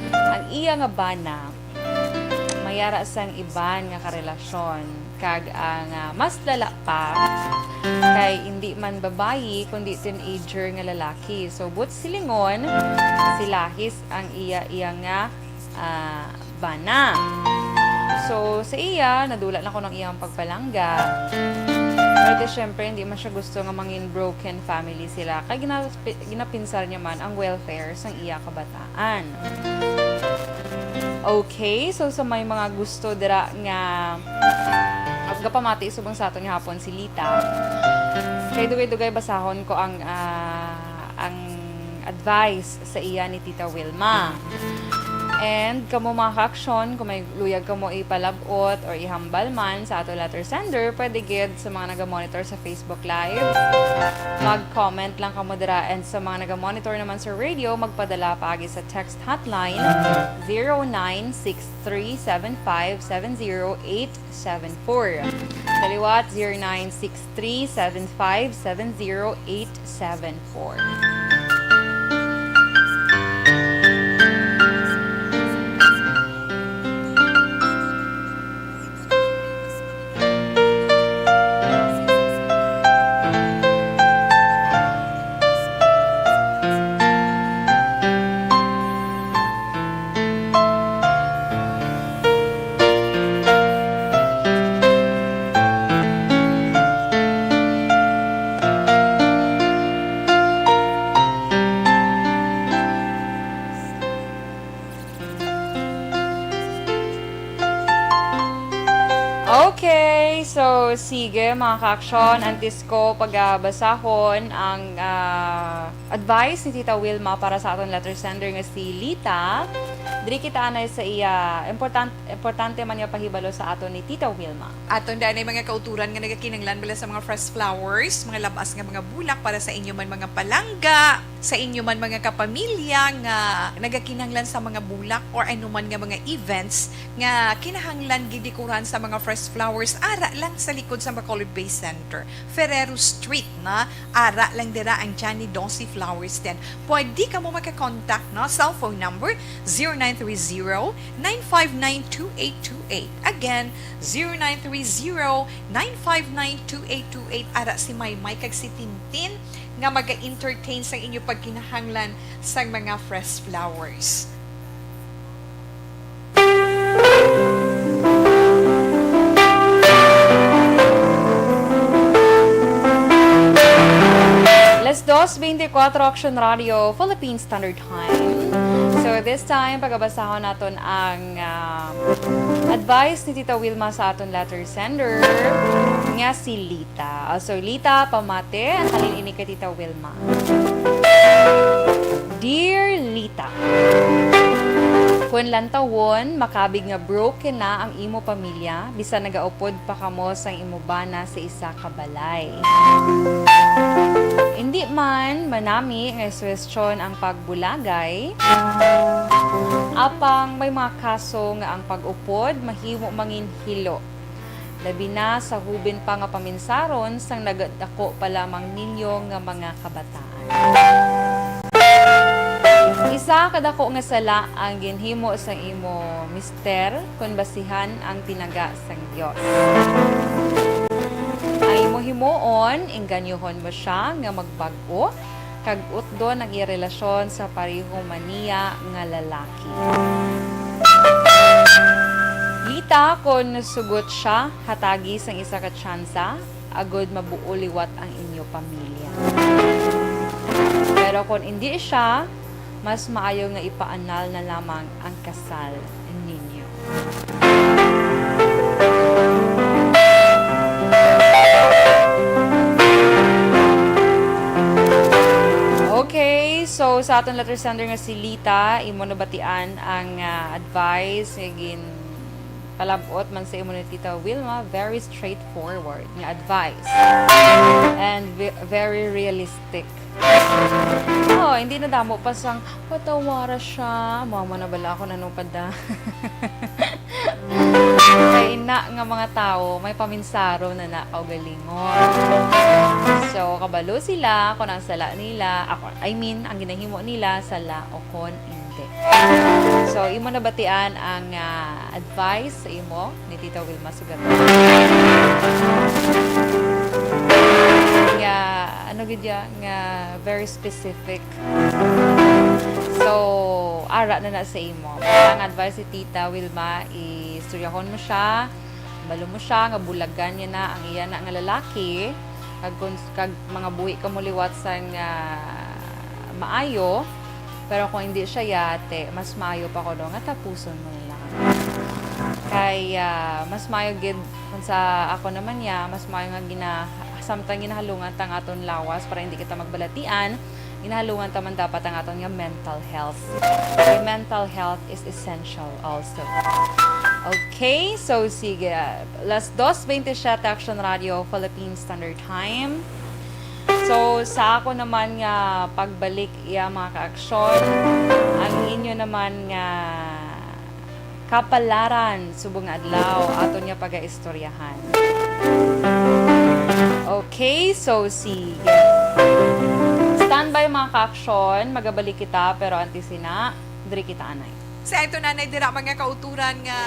ang iya nga bana may ara sang iban nga karelasyon, kag ang, ah, mas lala pa kay indi man babayi kundi teenager nga lalaki. So, buot silingon, si Lahis ang iya, iya nga, ah, bana. So, sa iya, nadula na kuno ang iyang pagpalangga. Pero di, syempre, hindi man siya gusto nga mangin broken family sila. Kay gina-, ginapinsar niya man ang welfare sang iya kabataan. Okay, so sa may mga gusto dira nga gapamati subong sa aton nga hapon si Lita, kay dugay-dugay basahon ko ang, ah, ang advice sa iya ni Tita Wilma. And kamo, mga ka-aksyon, kung may luyag kamo ipalab-ot or ihambal man sa ato letter sender, pwede gid sa mga naga-monitor sa Facebook Live, mag-comment lang kamo dira. And sa mga naga-monitor naman sa radio, magpadala paagi sa text hotline, zero nine six three seven five seven zero eight seven four. Sa liwat, zero nine six three seven five seven zero eight seven four. Okay, so sige, mga ka-aksyon, antes ko pagabasahon ang, ah, advice ni Tita Wilma para sa aton letter sender nga si Lita, diri kita anay sa iya. Important, importante man nga pahibalo sa aton ni Tita Wilma. Aton danay mga kauturan nga nagakinahanglan bala sa mga fresh flowers, mga lab-as nga mga bulak para sa inyo man mga palangga, sa inyo man mga kapamilya nga nagakinahanglan sa mga bulak or ano man nga mga events nga kinahanglan gidikoran sa mga fresh flowers, ara lang sa likod sa Bacolod Bay Center, Ferrero Street na, ara lang dira ang Johnny Dosi Flowers Den. Pwede kamo maka-contact, no? Cellphone number, zero nine three zero, nine five nine, two eight two eight. Again, zero nine three zero, nine five nine, two eight two eight. Ara si Maymay kag si Tintin nga maga-entertain sa inyo pagkinahanglan sang mga fresh flowers. Las dos veinticuatro, Action Radio, Philippine Standard Time. So, this time, pagabasahon naton ang, ah, advice ni Tita Wilma sa aton letter sender nga si Lita. Ah, so, Lita, pamati, halin ini kay Tita Wilma. Dear Lita, kun lantawon, makabig nga broken na ang imo pamilya, bisan nagaupod pa kamo sang imo bana sa isa ka balay. Indi man manami nga suwestyon ang pagbulagay, apang may mga kaso nga ang pag-upod mahimo manginhilo, labi na sa hubin pa nga paminsaron sang nagadako pa lamang ninyo nga mga kabataan. Isa ka dako nga sala ang ginhimo sang imo mister kon basihan ang tinaga sang Dios. Ang imo himuon, engganyohon mo sia nga magbag-o, kag utdon ang iya relasyon sa pareho man niya nga lalaki. Lita, kon sugot sia, hatagi sang isa ka tsansa, agud mabuo liwat ang inyo pamilya. Pero kon indi sia, mas maayo nga ipa-annul na lamang ang kasal ninyo. Okay, so sa aton letter sender nga si Lita, imo nabatian ang, ah, advice nga ginpalab-ot man sa imo ni Tita Wilma, very straightforward nga advice. And ve-, very realistic. Oh, hindi na damo pa sang patawara siya. Mama na bala ako nanupad na. Kay ina nga mga tawo, may paminsaro na na kaugalingon. So, kabalo sila kung ang sala nila, ako, I mean, ang ginahimo nila, sala o kon hindi. So, imo nabatian ang, ah, advice sa imo ni Tita Wilma Sugato. Nga, ano gid ya, nga very specific. So, ara na na sa imo. Ang advice ni Tita Wilma, istoryahon mo siya, balo mo siya nga bulagan niya na ang iya na nga lalaki, kag kun, kag mangabuhi ka mo liwat sang, ah, maayo, pero kung hindi siya yate, mas maayo pa kuno nga tapuson mo na lang. Kay, ah, mas maayo gid, kung sa ako naman niya, mas maayo nga gina-, samtang ginahalungan ta ang aton lawas para hindi kita magbalatian, ginahalungan ta man dapat ang aton nga mental health. Kay mental health is essential also. Okay, so sige, las dos veintisiete, Action Radio, Philippine Standard Time. So, sa ako naman nga pagbalik, iya, mga kaaksyon, ang inyo naman nga kapalaran subong nga adlaw, aton nga pagaistoryahan. Okay, so sige. Standby, mga kaaksyon, magabalik kita, pero antes sina, diri kita anay. Sa ito, nanay, dira mga kauturan nga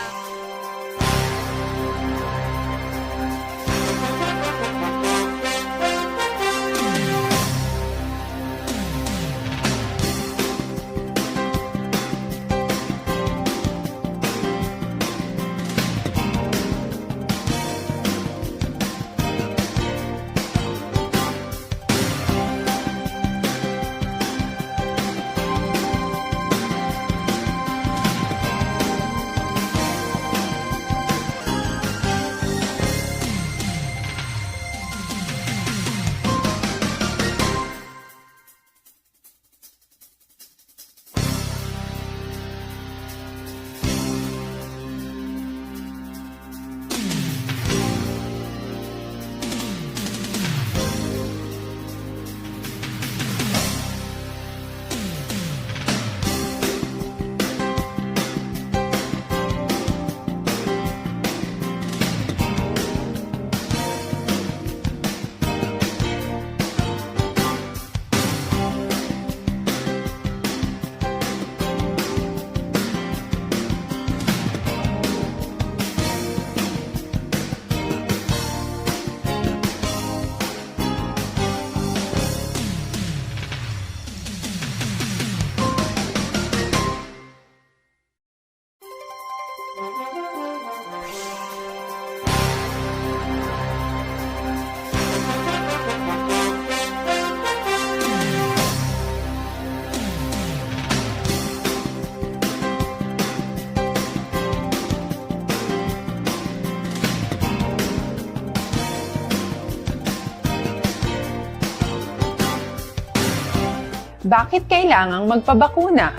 Bakit kailangang magpabakuna?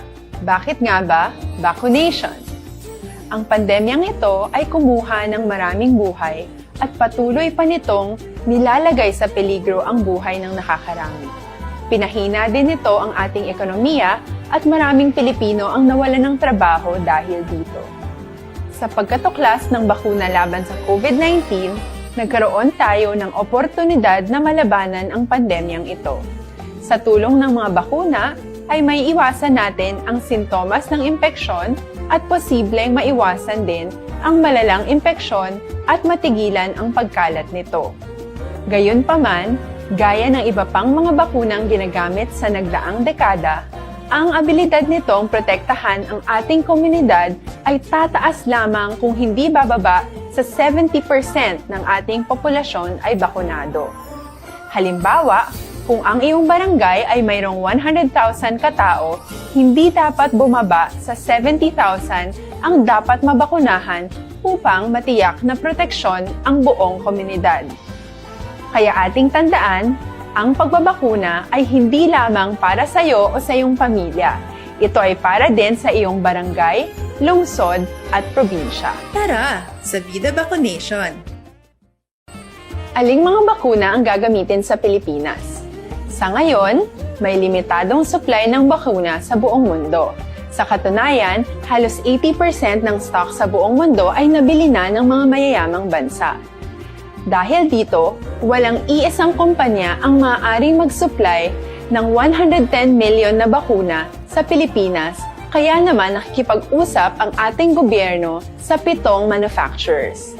Bakit nga ba vaccination? Ang pandemyang ito ay kumuha ng maraming buhay at patuloy pa nitong nilalagay sa peligro ang buhay ng nakakarami. Pinahina din nito ang ating ekonomiya at maraming Pilipino ang nawalan ng trabaho dahil dito. Sa pagkatuklas ng bakuna laban sa COVID nineteen, nagkaroon tayo ng oportunidad na malabanan ang pandemyang ito. Sa tulong ng mga bakuna, ay may iwasan natin ang sintomas ng impeksyon at posibleng maiwasan din ang malalang impeksyon at matigilan ang pagkalat nito. Gayunpaman, gaya ng iba pang mga bakunang ginagamit sa nagdaang dekada, ang abilidad nitong protektahan ang ating komunidad ay tataas lamang kung hindi bababa sa seventy percent ng ating populasyon ay bakunado. Halimbawa, Kung ang iyong barangay ay mayroong one hundred thousand ka tawo, hindi dapat bumaba sa seventy thousand ang dapat mabakunahan upang matiyak na proteksyon ang buong komunidad. Kaya ating tandaan, ang pagbabakuna ay hindi lamang para sa iyo o sa iyong pamilya. Ito ay para din sa iyong barangay, lungsod, at probinsya. Tara, sa Vida Vaccination! Aling mga bakuna ang gagamitin sa Pilipinas? Sa ngayon, may limitadong supply ng bakuna sa buong mundo. Sa katunayan, halos eighty percent ng stock sa buong mundo ay nabili na ng mga mayayamang bansa. Dahil dito, walang iisang kumpanya ang maaaring mag-supply ng one hundred ten million na bakuna sa Pilipinas, kaya naman nakikipag-usap ang ating gobyerno sa pitong manufacturers.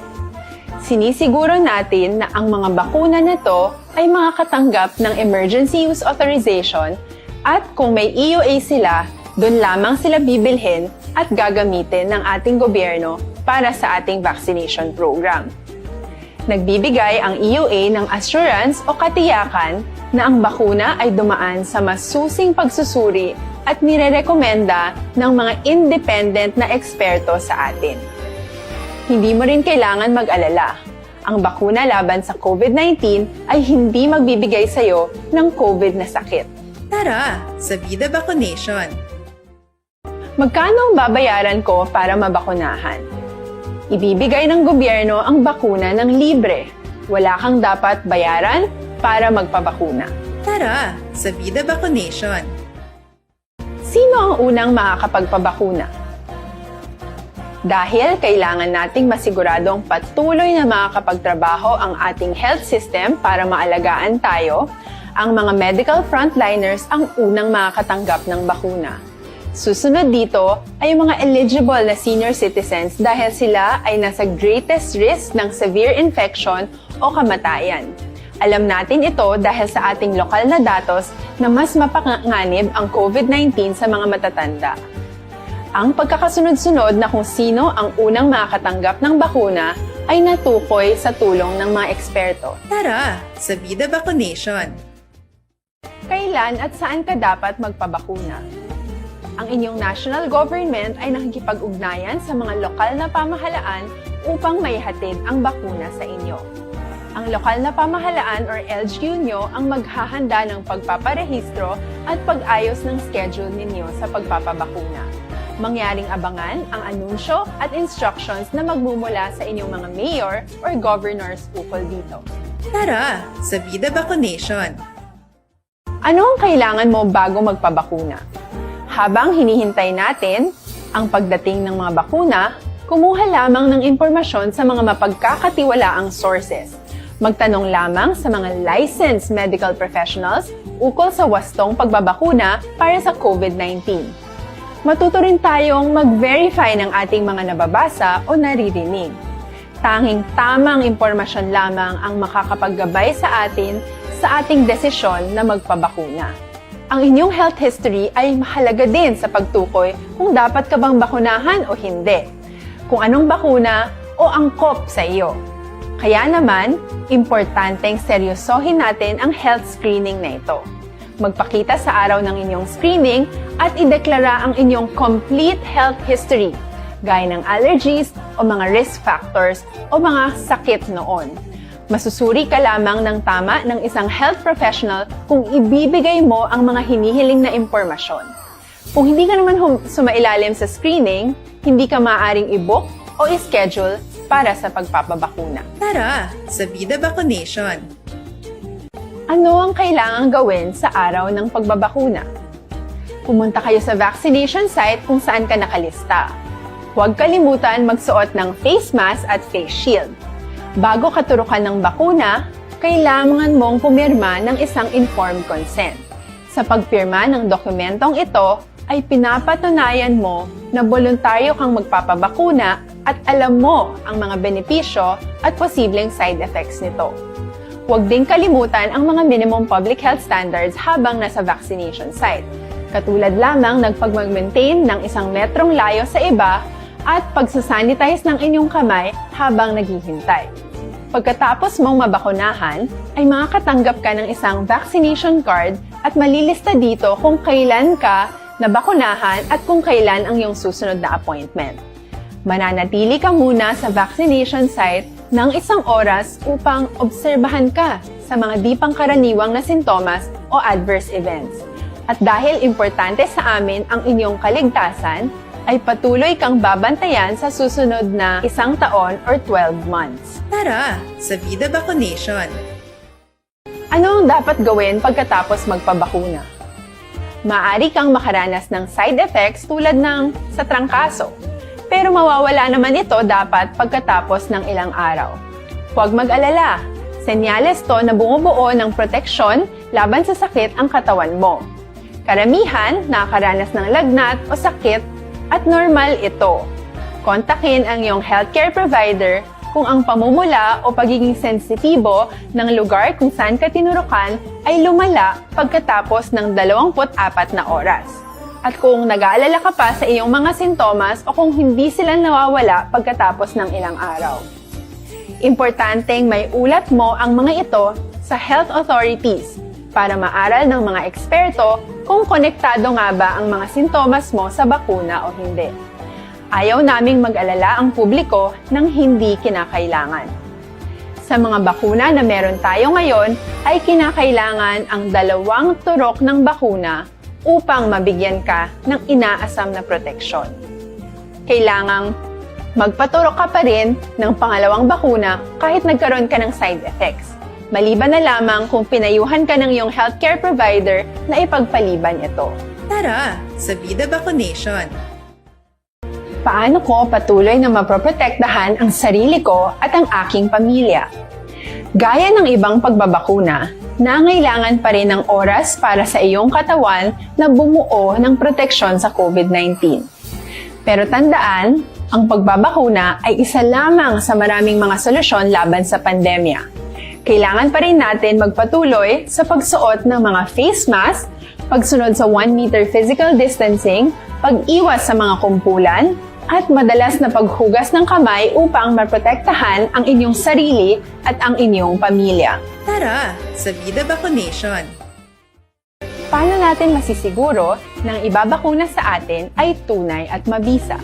Sinisiguro natin na ang mga bakuna na to ay makakatanggap ng emergency use authorization, at kung may E U A sila, doon lamang sila bibilhin at gagamitin ng ating gobyerno para sa ating vaccination program. Nagbibigay ang E U A ng assurance o katiyakan na ang bakuna ay dumaan sa masusing pagsusuri at nirerekomenda ng mga independent na eksperto sa atin. Hindi mo rin kailangan mag-alala. Ang bakuna laban sa COVID nineteen ay hindi magbibigay sa iyo ng COVID na sakit. Tara, sa Vida Vaccination! Magkano ang babayaran ko para mabakunahan? Ibibigay ng gobyerno ang bakuna ng libre. Wala kang dapat bayaran para magpabakuna. Tara, sa Vida Vaccination! Sino ang unang makakapagpabakuna? Dahil kailangan nating masiguradong patuloy na makakapagtrabaho ang ating health system para maalagaan tayo, ang mga medical frontliners ang unang makakatanggap ng bakuna. Susunod dito ay ang mga eligible na senior citizens dahil sila ay nasa greatest risk ng severe infection o kamatayan. Alam natin ito dahil sa ating lokal na datos na mas mapanganib ang COVID nineteen sa mga matatanda. Ang pagkakasunod-sunod na kung sino ang unang makakatanggap ng bakuna ay natukoy sa tulong ng mga eksperto. Tara, sa Vida Vaccination! Kailan at saan ka dapat magpabakuna? Ang inyong national government ay nakikipag-ugnayan sa mga lokal na pamahalaan upang maihatid ang bakuna sa inyo. Ang lokal na pamahalaan or L G U nyo ang maghahanda ng pagpaparehistro at pag-ayos ng schedule ninyo sa pagpapabakuna. Mangyaring abangan ang anunsyo at instructions na magmumula sa inyong mga mayor or governors ukol dito. Tara, sa Vida Vaccination! Ano ang kailangan mo bago magpabakuna? Habang hinihintay natin ang pagdating ng mga bakuna, kumuha lamang ng impormasyon sa mga mapagkakatiwalaang sources. Magtanong lamang sa mga licensed medical professionals ukol sa wastong pagbabakuna para sa COVID nineteen. Matuto rin tayong mag-verify ng ating mga nababasa o naririnig. Tanging tamang impormasyon lamang ang makakapaggabay sa atin sa ating desisyon na magpabakuna. Ang inyong health history ay mahalaga din sa pagtukoy kung dapat ka bang bakunahan o hindi, kung anong bakuna o angkop sa iyo. Kaya naman, importanteng seryosohin natin ang health screening na ito. Magpakita sa araw ng inyong screening at ideklara ang inyong complete health history, gaya ng allergies o mga risk factors o mga sakit noon. Masusuri ka lamang ng tama ng isang health professional kung ibibigay mo ang mga hinihiling na impormasyon. Kung hindi ka naman hum- sumailalim sa screening, hindi ka maaaring i-book o i-schedule para sa pagpapabakuna. Tara, sa Vida Vaccination! Ano ang kailangang gawin sa araw ng pagbabakuna? Pumunta kayo sa vaccination site kung saan ka nakalista. Huwag kalimutan magsuot ng face mask at face shield. Bago katurukan ng bakuna, kailangan mong pumirma ng isang informed consent. Sa pagpirma ng dokumentong ito, ay pinapatunayan mo na boluntaryo kang magpapabakuna at alam mo ang mga benepisyo at posibleng side effects nito. Huwag din kalimutan ang mga minimum public health standards habang nasa vaccination site, katulad lamang ng pagmag-maintain ng isang metrong layo sa iba at pagsasanitize ng inyong kamay habang naghihintay. Pagkatapos mong mabakunahan, ay makakatanggap ka ng isang vaccination card at malilista dito kung kailan ka nabakunahan at kung kailan ang iyong susunod na appointment. Mananatili ka muna sa vaccination site ng isang oras upang obserbahan ka sa mga di pangkaraniwang na sintomas o adverse events. At dahil importante sa amin ang inyong kaligtasan, ay patuloy kang babantayan sa susunod na isang taon or twelve months. Tara sa Vida Vaccination! Ano ang dapat gawin pagkatapos magpabakuna? Maaari kang makaranas ng side effects tulad ng sa trangkaso, pero mawawala naman ito dapat pagkatapos ng ilang araw. Huwag mag-alala, senyales to na bumubuo ng proteksyon laban sa sakit ang katawan mo. Karamihan nakakaranas ng lagnat o sakit at normal ito. Kontakin ang iyong healthcare provider kung ang pamumula o pagiging sensitibo ng lugar kung saan ka tinurukan ay lumala pagkatapos ng dalawampu't apat na oras, at kung nag-aalala ka pa sa iyong mga sintomas o kung hindi sila nawawala pagkatapos ng ilang araw. Importanteng maiulat mo ang mga ito sa health authorities para maaral ng mga eksperto kung konektado nga ba ang mga sintomas mo sa bakuna o hindi. Ayaw naming mag-alala ang publiko ng hindi kinakailangan. Sa mga bakuna na meron tayo ngayon, ay kinakailangan ang dalawang turok ng bakuna upang mabigyan ka ng inaasam na proteksyon. Kailangang magpaturok ka pa rin ng pangalawang bakuna kahit nagkaroon ka ng side effects, maliban na lamang kung pinayuhan ka ng iyong healthcare provider na ipagpaliban ito. Tara sa Vida Vaccination! Paano ko patuloy na mapoprotektahan ang sarili ko at ang aking pamilya? Gaya ng ibang pagbabakuna, nangailangan pa rin ng oras para sa iyong katawan na bumuo ng proteksyon sa COVID nineteen. Pero tandaan, ang pagbabakuna ay isa lamang sa maraming mga solusyon laban sa pandemya. Kailangan pa rin natin magpatuloy sa pagsuot ng mga face mask, pagsunod sa one meter physical distancing, pag-iwas sa mga kumpulan, at madalas na paghugas ng kamay upang maprotektahan ang inyong sarili at ang inyong pamilya. Tara sa Vida Vaccination! Paano natin masisiguro na ang ibabakuna sa atin ay tunay at mabisa?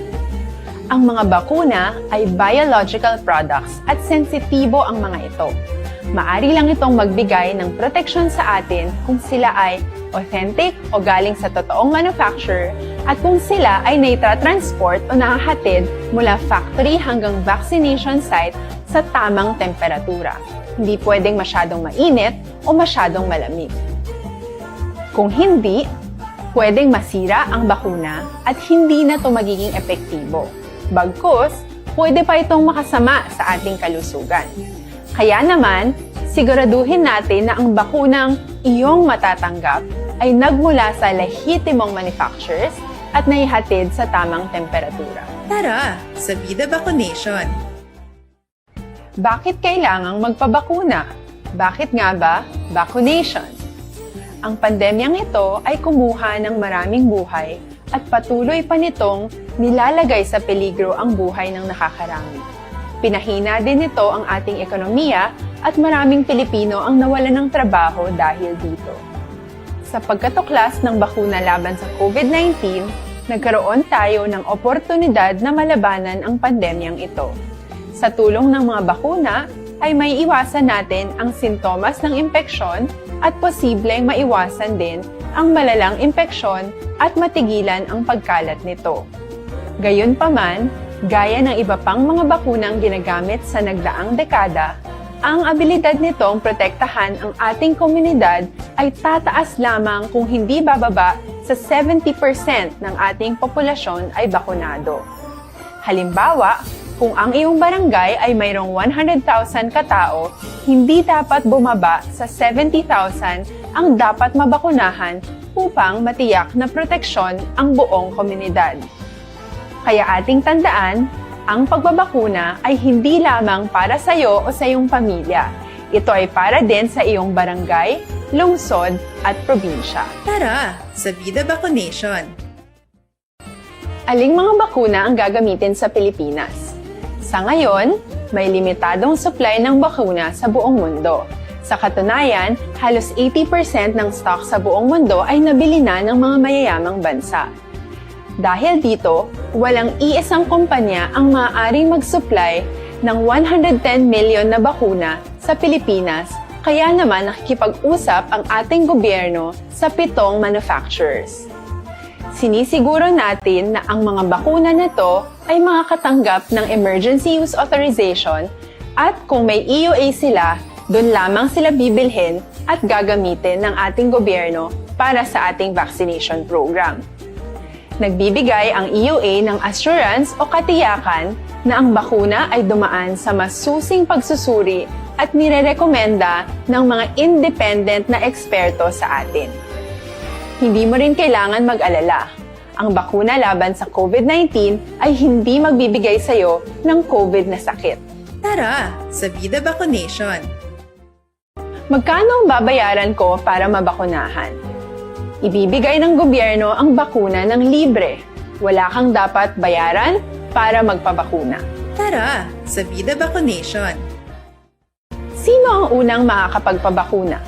Ang mga bakuna ay biological products at sensitibo ang mga ito. Maari lang itong magbigay ng proteksyon sa atin kung sila ay authentic o galing sa totoong manufacturer at kung sila ay naitatransport o nahahatid mula factory hanggang vaccination site sa tamang temperatura. Hindi pwedeng masyadong mainit o masyadong malamig. Kung hindi, pwedeng masira ang bakuna at hindi na ito magiging epektibo. Bagkus, pwede pa itong makasama sa ating kalusugan. Kaya naman, siguraduhin natin na ang bakunang iyong matatanggap ay nagmula sa lehitimong manufacturers at naihatid sa tamang temperatura. Tara sa Vida Vaccination! Bakit kailangang magpabakuna? Bakit nga ba vaccination? Ang pandemyang ito ay kumuha ng maraming buhay at patuloy pa nitong nilalagay sa peligro ang buhay ng nakakarami. Pinahina din nito ang ating ekonomiya at maraming Pilipino ang nawalan ng trabaho dahil dito. Sa pagkatuklas ng bakuna laban sa COVID nineteen, nagkaroon tayo ng oportunidad na malabanan ang pandemyang ito. Sa tulong ng mga bakuna, ay maiiwasan natin ang sintomas ng impeksyon at posibleng maiwasan din ang malalang impeksyon at matigilan ang pagkalat nito. Gayunpaman, gaya ng iba pang mga bakunang ginagamit sa nagdaang dekada, ang abilidad nitong protektahan ang ating komunidad ay tataas lamang kung hindi bababa sa seventy percent ng ating populasyon ay bakunado. Halimbawa, kung ang iyong barangay ay mayroong one hundred thousand katao, hindi dapat bumaba sa seventy thousand ang dapat mabakunahan upang matiyak na proteksyon ang buong komunidad. Kaya ating tandaan, ang pagbabakuna ay hindi lamang para sa iyo o sa iyong pamilya. Ito ay para din sa iyong barangay, lungsod, at probinsya. Tara sa Vida Vaccination! Aling mga bakuna ang gagamitin sa Pilipinas? Sa ngayon, may limitadong supply ng bakuna sa buong mundo. Sa katunayan, halos eighty percent ng stock sa buong mundo ay nabili na ng mga mayayamang bansa. Dahil dito, walang iisang kumpanya ang maaaring mag-supply ng one hundred ten million na bakuna sa Pilipinas, kaya naman nakikipag-usap ang ating gobyerno sa pitong manufacturers. Sinisiguro natin na ang mga bakuna na to ay makakatanggap ng emergency use authorization, at kung may E U A sila, doon lamang sila bibilhin at gagamitin ng ating gobyerno para sa ating vaccination program. Nagbibigay ang E U A ng assurance o katiyakan na ang bakuna ay dumaan sa masusing pagsusuri at nirerekomenda ng mga independent na eksperto sa atin. Hindi mo rin kailangan mag-alala. Ang bakuna laban sa COVID nineteen ay hindi magbibigay sa iyo ng COVID na sakit. Tara sa Vida Vaccination! Magkano ang babayaran ko para mabakunahan? Ibibigay ng gobyerno ang bakuna ng libre. Wala kang dapat bayaran para magpabakuna. Tara sa Vida Vaccination! Sino ang unang makakapagpabakuna?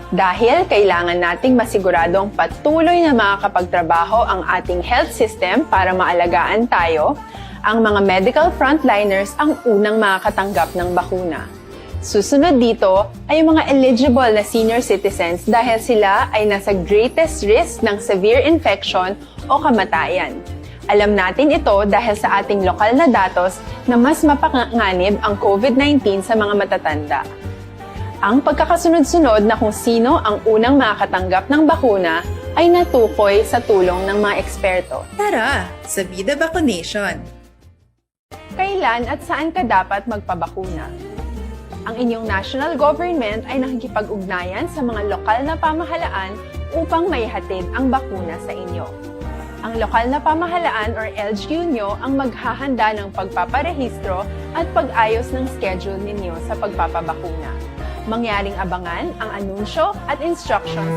Dahil kailangan nating masiguradong patuloy na makakapagtrabaho ang ating health system para maalagaan tayo, ang mga medical frontliners ang unang makakatanggap ng bakuna. Susunod dito ay ang mga eligible na senior citizens dahil sila ay nasa greatest risk ng severe infection o kamatayan. Alam natin ito dahil sa ating lokal na datos na mas mapanganib ang COVID nineteen sa mga matatanda. Ang pagkakasunod-sunod na kung sino ang unang makakatanggap ng bakuna ay natukoy sa tulong ng mga eksperto. Tara sa Vida Vaccination! Kailan at saan ka dapat magpabakuna? Ang inyong national government ay nakikipag-ugnayan sa mga lokal na pamahalaan upang maihatid ang bakuna sa inyo. Ang lokal na pamahalaan or L G U nyo ang maghahanda ng pagpaparehistro at pag-ayos ng schedule ninyo sa pagpapabakuna. Mangyaring abangan ang anunsyo at instructions.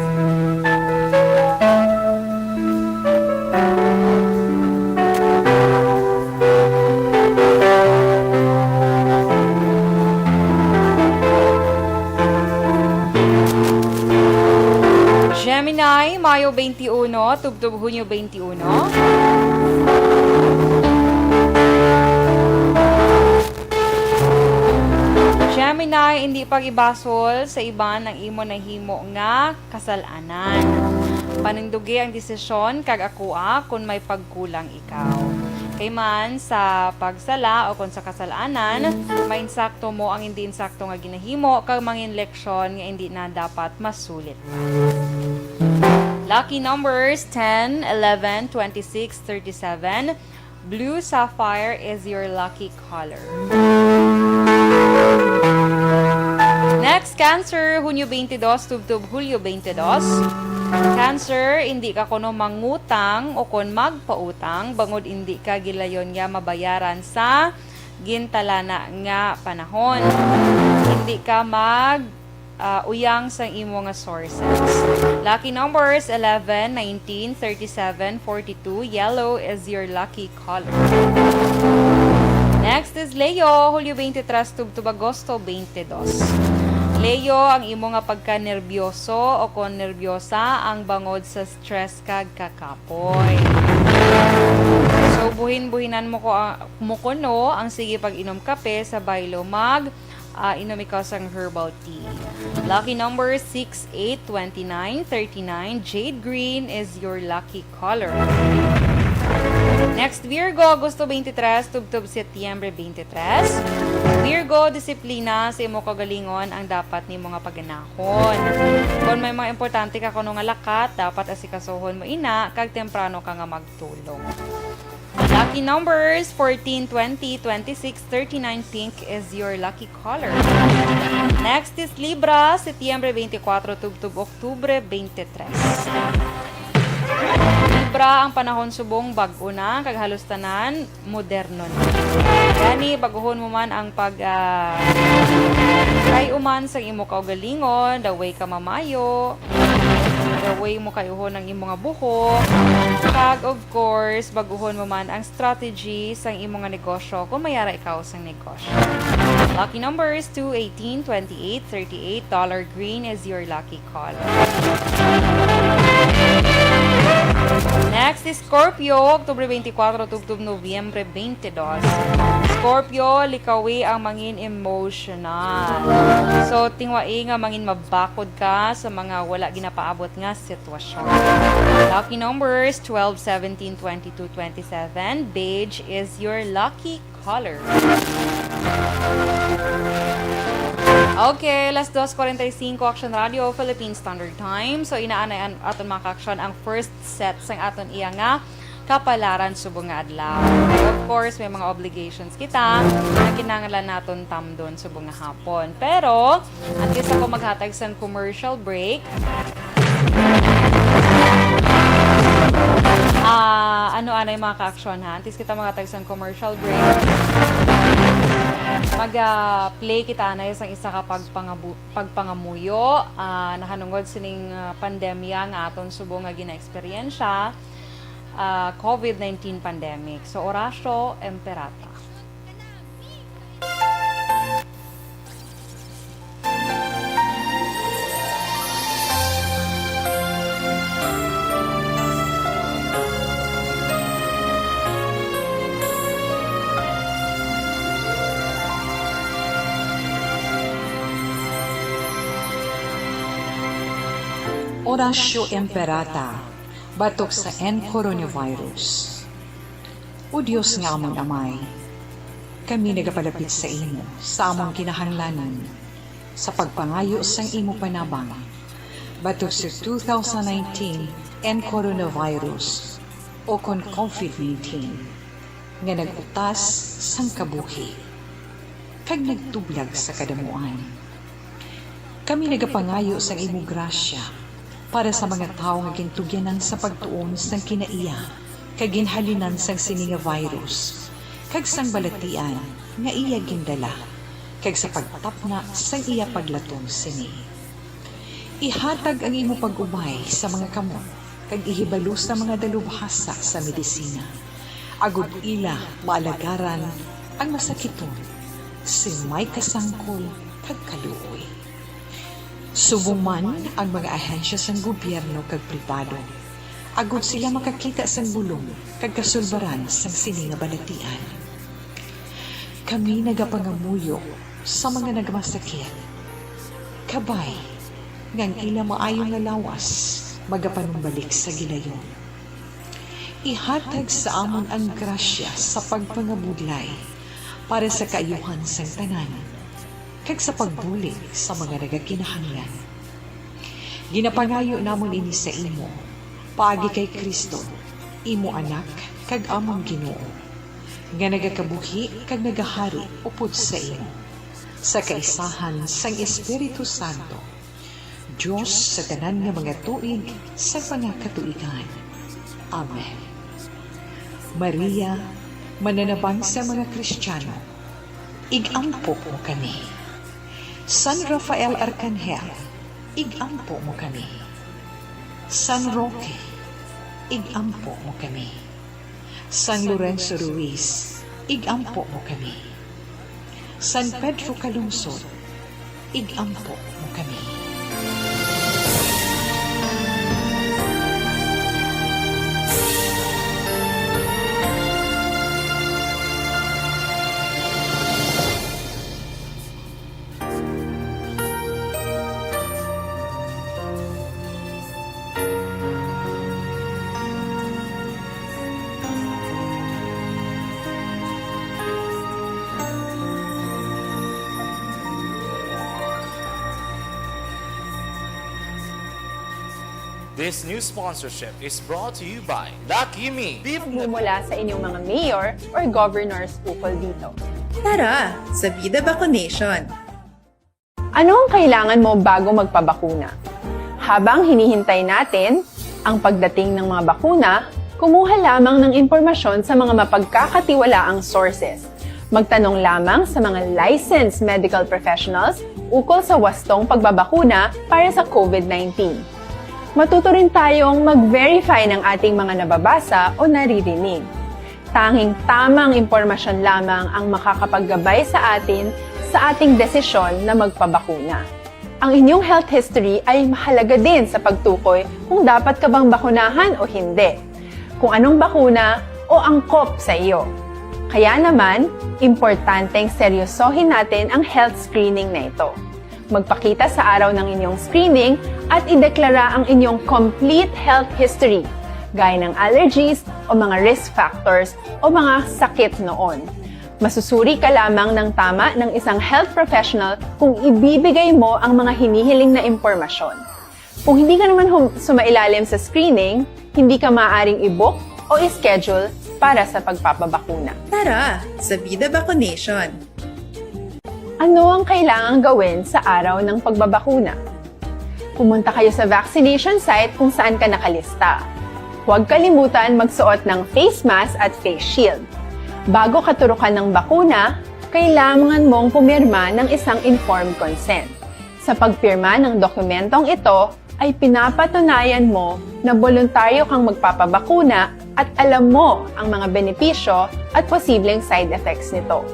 Gemini, Mayo twenty-one, tubtob Hunyo twenty-one. Gemini, hindi pag-ibasol sa iban ang imo nahimo nga kasal-anan. Panindugi ang desisyon kag akoa kon may pagkulang ikaw. Kay man sa pagsala o kon sa kasal-anan, mainsakto mo ang hindi insakto nga ginahimo kag mangin leksyon nga hindi na dapat masulit pa. Lucky numbers ten, eleven, twenty-six, thirty-seven. Blue sapphire is your lucky color. Next, Cancer, Hunyo twenty-two, tubtob Hulyo twenty-two. Cancer, hindi ka kuno mangutang o kon magpautang, bangod hindi ka gilayon nga mabayaran sa gintalana nga panahon. Hindi ka mag ah, uyang sang imo nga sources. Lucky numbers, eleven, nineteen, thirty-seven, forty-two. Yellow is your lucky color. Next is Leo, Hulyo twenty-three tubtob Agosto twenty-two. Leo, ang imo nga pagkanerbyoso o kon nerbyosa ang bangod sa stress kag kakapoy. So, buhin-buhinan mo ko, mo kuno ang sige pag-inom kape sa baylo mag ah, inom ikaw sang herbal tea. Lucky number six, eight, twenty-nine, thirty-nine. Jade green is your lucky color. Next, Virgo, Agosto twenty-three, tubtob Setyembre twenty-three. Virgo, disiplina sa imo kaugalingon ang dapat nimo nga paganahon. Kon may mga importante ka kuno nga lakat, dapat asikasuhon mo ina kag temprano ka nga magtulog. Lucky numbers, fourteen, twenty, twenty-six, thirty-nine. Pink is your lucky color. Next is Libra, Setyembre twenty-four, tubtob Oktubre twenty-three. Libra, ang panahon subong bag-o na, kag halos tanan moderno na. Gani, baguhon mo man ang pag, ah, kay uman sang imo kaugalingon, the way ka mamayo. the way mo kayuhon ang imo nga buhok. Kag, of course, bag-uhon mo man ang strategy sang imo nga negosyo kung may ara ikaw sang negosyo. Lucky numbers two, eighteen, twenty-eight, thirty-eight. Dollar green is your lucky color. Next is Scorpio, Oktubre twenty-four tubtob Nobyembre twenty-two. Scorpio, likawi ang mangin emotional. So, tingwai nga mangin mabakod ka sa mga wala ginapaabot nga sitwasyon. Lucky numbers twelve, seventeen, twenty-two, twenty-seven. Beige is your lucky color. Okay, las dos cuarenta y cinco, Action Radio, Philippine Standard Time. So, inaanay an aton mga ka-action ang first set sang aton iya nga kapalaran subong nga adlaw. Of course, may mga obligations kita na kinahanglan naton tamdon subong nga hapon. Pero, antes ako maghatag sang commercial break, ah, ano anay mga ka-action ha? Antes kita maghatag sang commercial break, mag-play kita anay sang isa ka pagpangabu-, pagpangamuyo, ah, nahanungod sining, ah, pandemya nga aton subong nga ginaeksperyensya, ah, covid nineteen pandemic. So, Horacio Emperata. Horacio Emperata, batok sa N coronavirus. O Dios nga amon Amay, kami nagapalapit sa imo sa among kinahanglanon sa pagpangayo sang imo panabang batok sa two thousand nineteen N coronavirus, o kon covid nineteen, nga nag-utas sang kabuhi kag nagtublag sa kadamuan. Kami nagapangayo sang imo grasya para sa mga tawo nga gintugyanan sa pagtuon sang kinaiya kag ginhalinan sang sini nga virus kag sang balatian nga iya gindala, kag sa pagtapna sang iya paglaton sini. Ihatag ang imo pag-ubay sa mga kamot kag ihibalo sa mga dalubhasa sa medisina, agod ila maalagaran ang masakiton sing may kasangkol kag kaluoy. Subong man ang mga ahensya sang gobyerno kag pribado, agod sila makakita sang bulong kag kasulbaran sang sini nga balatian. Kami nagapangamuyo sa mga nagmasakit, kabay nga ang ila maayo nga lawas magapanumbalik sa gilayon. Ihatag sa amon ang grasya sa pagpangabudlay para sa kaayuhan sang tanan, kag sa pagbulig sa mga nagakinahanglan. Ginapangayo namon ini sa imo, paagi kay Cristo, imo Anak kag amon Ginoo, nga nagakabuhi kag nagahari upod sa imo, sa kaisahan sang Espiritu Santo, Dios sa tanan nga mga tuig sa mga katuigan. Amen. Maria, mananabang sa mga Kristiano, ig-ampo mo kami. San Rafael Arcangel, ig-ampo mo kami. San Roque, ig-ampo mo kami. San Lorenzo Ruiz, ig-ampo mo kami. San Pedro Calungsod, ig-ampo mo kami. This news sponsorship is brought to you by Lucky Me. Pagmumula sa inyong mga mayor or governors ukol dito. Tara sa Bida Vacunation! Ano ang kailangan mo bago magpabakuna? Habang hinihintay natin ang pagdating ng mga bakuna, kumuha lamang ng impormasyon sa mga mapagkakatiwalaang sources. Magtanong lamang sa mga licensed medical professionals ukol sa wastong pagbabakuna para sa COVID nineteen. Matuto rin tayong mag-verify ng ating mga nababasa o naririnig. Tanging tamang impormasyon lamang ang makakapaggabay sa atin sa ating desisyon na magpabakuna. Ang inyong health history ay mahalaga din sa pagtukoy kung dapat ka bang bakunahan o hindi, kung anong bakuna o angkop sa iyo. Kaya naman, importanteng seryosohin natin ang health screening na ito. Magpakita sa araw ng inyong screening at ideklara ang inyong complete health history, gaya ng allergies o mga risk factors o mga sakit noon. Masusuri ka lamang ng tama ng isang health professional kung ibibigay mo ang mga hinihiling na impormasyon. Kung hindi ka naman hum- sumailalim sa screening, hindi ka maaaring i-book o i-schedule para sa pagpapabakuna. Tara sa Vida Vaccination! Ano ang kailangang gawin sa araw ng pagbabakuna? Pumunta kayo sa vaccination site kung saan ka nakalista. Huwag kalimutan magsuot ng face mask at face shield. Bago katurukan ng bakuna, kailangan mong pumirma ng isang informed consent. Sa pagpirma ng dokumentong ito, ay pinapatunayan mo na boluntaryo kang magpapabakuna at alam mo ang mga benepisyo at posibleng side effects nito.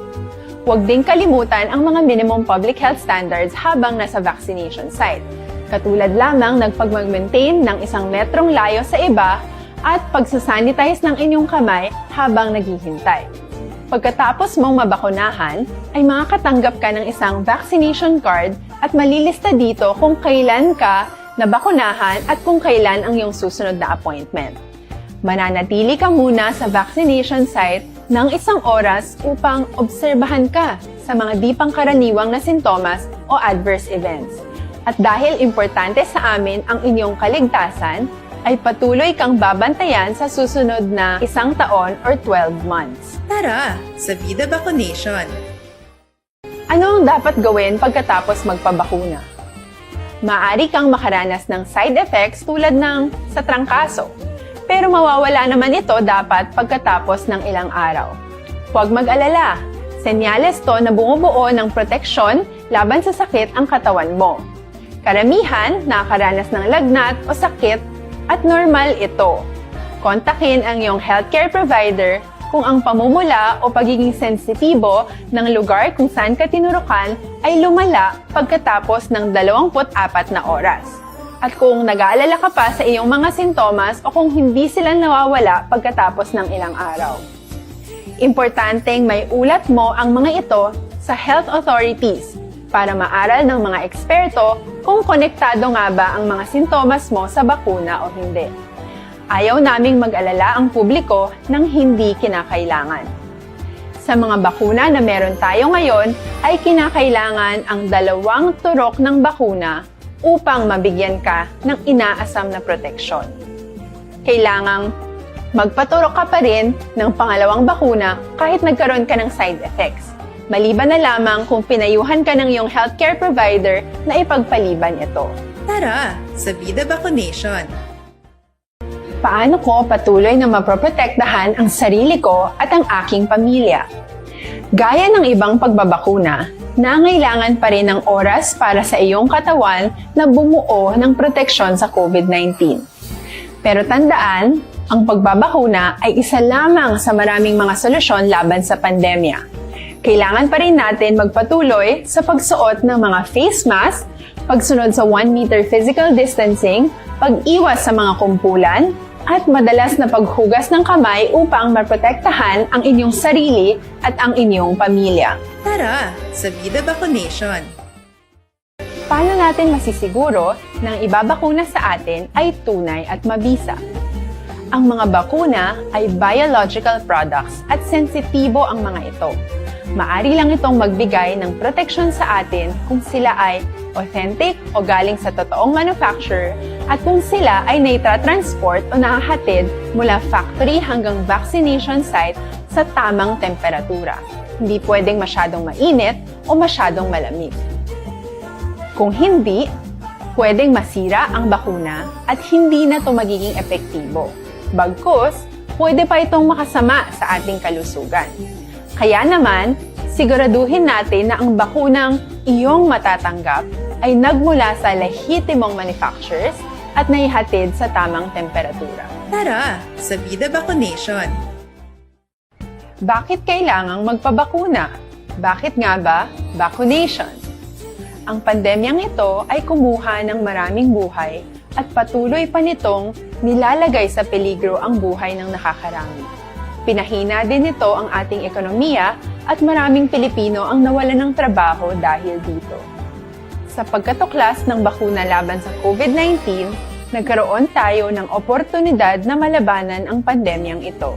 Huwag ding kalimutan ang mga minimum public health standards habang nasa vaccination site, katulad lamang ng pagmag-maintain ng isang metrong layo sa iba at pagsasanitize ng inyong kamay habang naghihintay. Pagkatapos mong mabakunahan, ay makakatanggap ka ng isang vaccination card at malilista dito kung kailan ka nabakunahan at kung kailan ang iyong susunod na appointment. Mananatili ka muna sa vaccination site ng isang oras upang obserbahan ka sa mga di pangkaraniwang na sintomas o adverse events. At dahil importante sa amin ang inyong kaligtasan, ay patuloy kang babantayan sa susunod na isang taon or twelve months. Tara sa Vida Vaccination! Ano ang dapat gawin pagkatapos magpabakuna? Maaari kang makaranas ng side effects tulad ng sa trangkaso, pero mawawala naman ito dapat pagkatapos ng ilang araw. Huwag mag-alala, senyales to na bumubuo ng proteksyon laban sa sakit ang katawan mo. Karamihan nakakaranas ng lagnat o sakit at normal ito. Kontakin ang iyong healthcare provider kung ang pamumula o pagiging sensitibo ng lugar kung saan ka tinurukan ay lumala pagkatapos ng dalawampu't apat na oras, at kung nag-aalala ka pa sa iyong mga sintomas o kung hindi sila nawawala pagkatapos ng ilang araw. Importanteng may ulat mo ang mga ito sa health authorities para maaral ng mga eksperto kung konektado nga ba ang mga sintomas mo sa bakuna o hindi. Ayaw naming mag-alala ang publiko ng hindi kinakailangan. Sa mga bakuna na meron tayo ngayon, ay kinakailangan ang dalawang turok ng bakuna upang mabigyan ka ng inaasam na proteksyon. Kailangang magpaturok ka pa rin ng pangalawang bakuna kahit nagkaroon ka ng side effects, maliban na lamang kung pinayuhan ka ng iyong healthcare provider na ipagpaliban ito. Tara sa Vida Vaccination! Paano ko patuloy na mapoprotektahan ang sarili ko at ang aking pamilya? Gaya ng ibang pagbabakuna, nangailangan pa rin ng oras para sa iyong katawan na bumuo ng proteksyon sa COVID nineteen. Pero tandaan, ang pagbabakuna ay isa lamang sa maraming mga solusyon laban sa pandemya. Kailangan pa rin natin magpatuloy sa pagsuot ng mga face mask, pagsunod sa one meter physical distancing, pag-iwas sa mga kumpulan, at madalas na paghugas ng kamay upang maprotektahan ang inyong sarili at ang inyong pamilya. Tara sa Vida Vaccination! Paano natin masisiguro na ang ibabakuna sa atin ay tunay at mabisa? Ang mga bakuna ay biological products at sensitibo ang mga ito. Maari lang itong magbigay ng proteksyon sa atin kung sila ay authentic o galing sa totoong manufacturer at kung sila ay naitra-transport o nahahatid mula factory hanggang vaccination site sa tamang temperatura. Hindi pwedeng masyadong mainit o masyadong malamig. Kung hindi, pwedeng masira ang bakuna at hindi na ito magiging epektibo. Bagkus, pwede pa itong makasama sa ating kalusugan. Kaya naman, siguraduhin natin na ang bakunang iyong matatanggap ay nagmula sa lehitimong manufacturers at nahihatid sa tamang temperatura. Tara, sa Bida Vaccination! Bakit kailangang magpabakuna? Bakit nga ba vaccination? Ang pandemyang ito ay kumuha ng maraming buhay at patuloy pa nitong nilalagay sa peligro ang buhay ng nakakarami. Pinahina din nito ang ating ekonomiya at maraming Pilipino ang nawalan ng trabaho dahil dito. Sa pagkatuklas ng bakuna laban sa COVID nineteen, nagkaroon tayo ng oportunidad na malabanan ang pandemyang ito.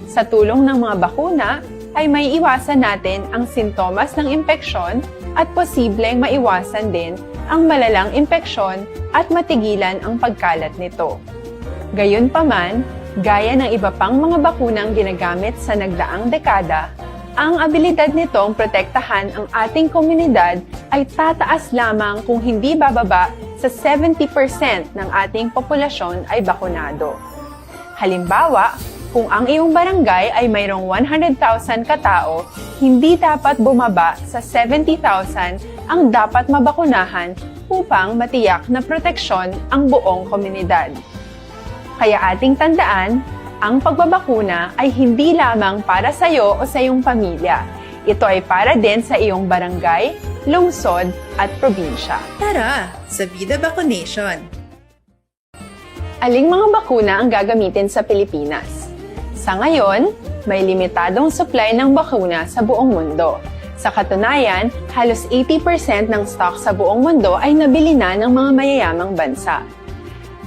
Sa tulong ng mga bakuna, ay maiiwasan natin ang sintomas ng impeksyon at posibleng maiwasan din ang malalang impeksyon at matigilan ang pagkalat nito. Gayunpaman, gaya ng iba pang mga bakunang ginagamit sa nagdaang dekada, ang abilidad nitong protektahan ang ating komunidad ay tataas lamang kung hindi bababa sa seventy percent ng ating populasyon ay bakunado. Halimbawa, kung ang iyong barangay ay mayroong one hundred thousand ka tawo, hindi dapat bumaba sa seventy thousand ang dapat mabakunahan upang matiyak na proteksyon ang buong komunidad. Kaya ating tandaan, ang pagbabakuna ay hindi lamang para sa iyo o sa iyong pamilya. Ito ay para din sa iyong barangay, lungsod, at probinsya. Tara, sa Bida Vaccination! Aling mga bakuna ang gagamitin sa Pilipinas? Sa ngayon, may limitadong supply ng bakuna sa buong mundo. Sa katunayan, halos eighty percent ng stock sa buong mundo ay nabili na ng mga mayayamang bansa.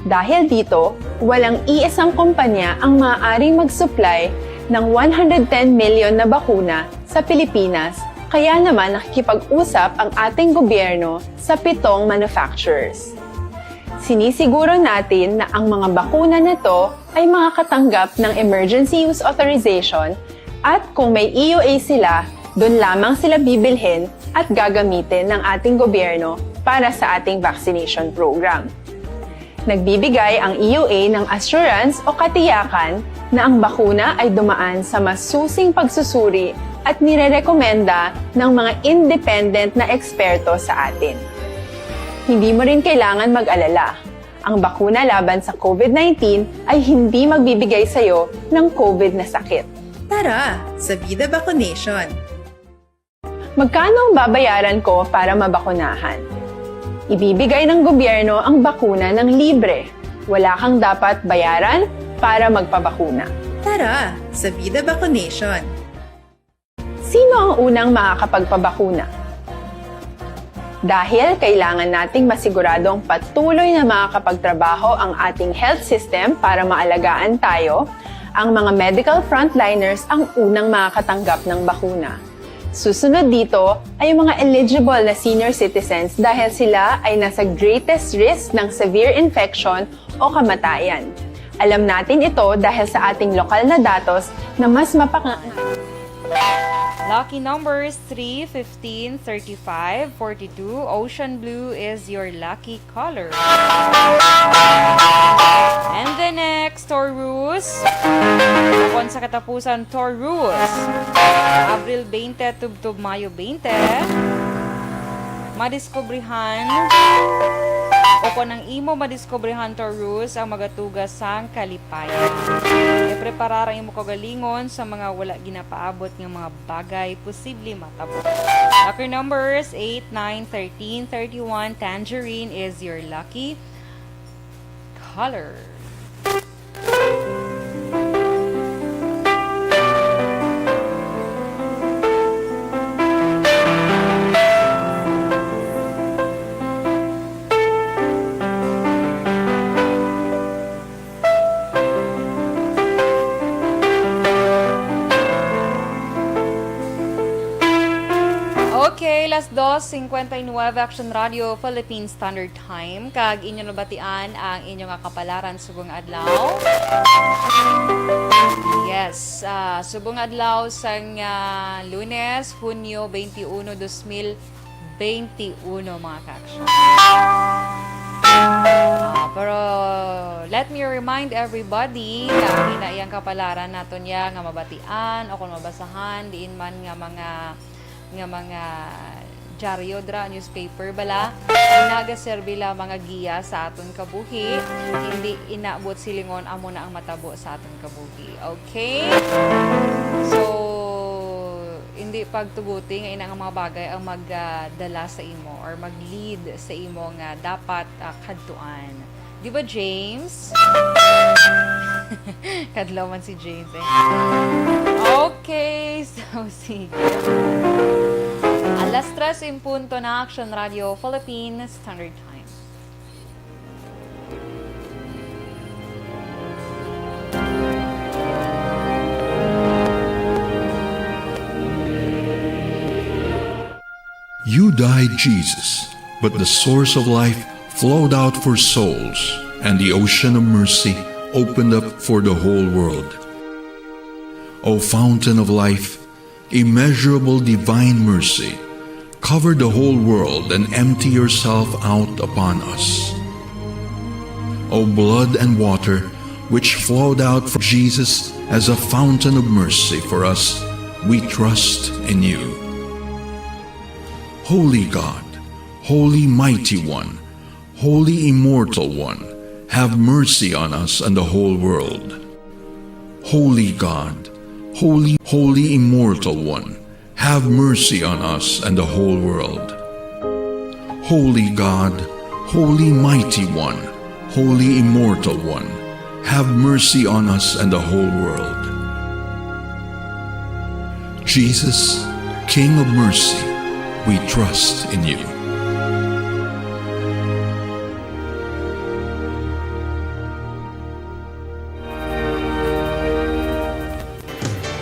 Dahil dito, walang iisang kumpanya ang maaaring mag-supply ng one hundred ten million na bakuna sa Pilipinas, kaya naman nakikipag-usap ang ating gobyerno sa pitong manufacturers. Sinisiguro natin na ang mga bakuna na to ay makakatanggap ng emergency use authorization at kung may E U A sila, doon lamang sila bibilhin at gagamitin ng ating gobyerno para sa ating vaccination program. Nagbibigay ang E U A ng assurance o katiyakan na ang bakuna ay dumaan sa masusing pagsusuri at nirerekomenda ng mga independent na eksperto sa atin. Hindi mo rin kailangan mag-alala. Ang bakuna laban sa COVID nineteen ay hindi magbibigay sa iyo ng COVID na sakit. Tara, sa Bida Vaccination! Magkano ang babayaran ko para mabakunahan? Ibibigay ng gobyerno ang bakuna ng libre. Wala kang dapat bayaran para magpabakuna. Tara, sa Bida Vaccination! Sino ang unang makakapagpabakuna? Dahil kailangan nating masiguradong patuloy na makakapagtrabaho ang ating health system para maalagaan tayo, ang mga medical frontliners ang unang makakatanggap ng bakuna. Susunod dito ay ang mga eligible na senior citizens dahil sila ay nasa greatest risk ng severe infection o kamatayan. Alam natin ito dahil sa ating lokal na datos na mas mapaka- Lucky numbers three, fifteen, thirty-five, forty-two. Ocean blue is your lucky color. And the next, Taurus. Ukon sa katapusan, Taurus. Abril twenty, tubtob Mayo twenty. Madiskubrihan. Ukon ang imo madiskubrihan, Taurus, ang magatuga sang kalipayan. Ipreparar ang imo kaugalingon sa mga wala ginapaabot nga mga bagay posible matabo. Lucky numbers, eight, nine, thirteen, thirty-one. Tangerine is your lucky color. Okay, las dos cincuenta y nueve, Action Radio, Philippine Standard Time, kag inyo nabatian ang inyo nga kapalaran subong adlaw. Yes, ah, subong adlaw sang, ah, Lunes, Hunyo twenty-one, dos mil twenty-one, mga ka-action. Ah, pero let me remind everybody nga ang ina iyang kapalaran naton ya nga mabatian o kung mabasahan diin man nga mga nga mga dyaryo dira, newspaper bala, nga nagaserbi lamang nga giya sa aton kabuhi, hindi ina buot silingon amo na ang matabo sa aton kabuhi. Okay? So, hindi pagtuguti nga ina nga mga bagay ang magdala sa imo or mag-lead sa imo nga dapat, ah, kadtuan. Di ba, James? Kadlaw man si James, eh. Okay, so, sige. Alas tres en punto na, Action Radio Philippines Standard Time. You died, Jesus, but the source of life flowed out for souls, and the ocean of mercy opened up for the whole world. O fountain of life, immeasurable divine mercy, cover the whole world and empty yourself out upon us. O blood and water, which flowed out for Jesus as a fountain of mercy for us, we trust in you. Holy God, Holy Mighty One, Holy Immortal One, have mercy on us and the whole world. Holy God, Holy, Holy Immortal One, have mercy on us and the whole world. Holy God, Holy Mighty One, Holy Immortal One, have mercy on us and the whole world. Jesus, King of mercy, we trust in you.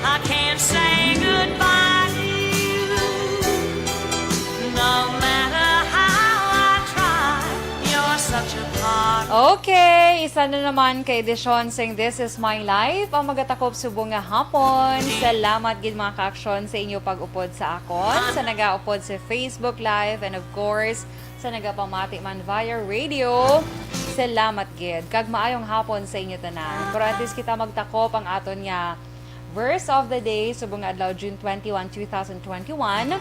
I can't say goodbye to you. No matter how I try, you're such a part. Okay, isa na naman ka edisyon sing This Is My Life ang magatakop subong nga hapon. Salamat gid, mga ka-aksyon, sa inyo pag-upod sa akon, sa nagaupod sa Facebook Live, and of course, sa nagapamati man via radio. Salamat gid, kag maayong hapon sa inyo tanan. Pero antes kita magtakop ang aton nga verse of the day subong nga adlaw, June twenty-one, two thousand twenty-one,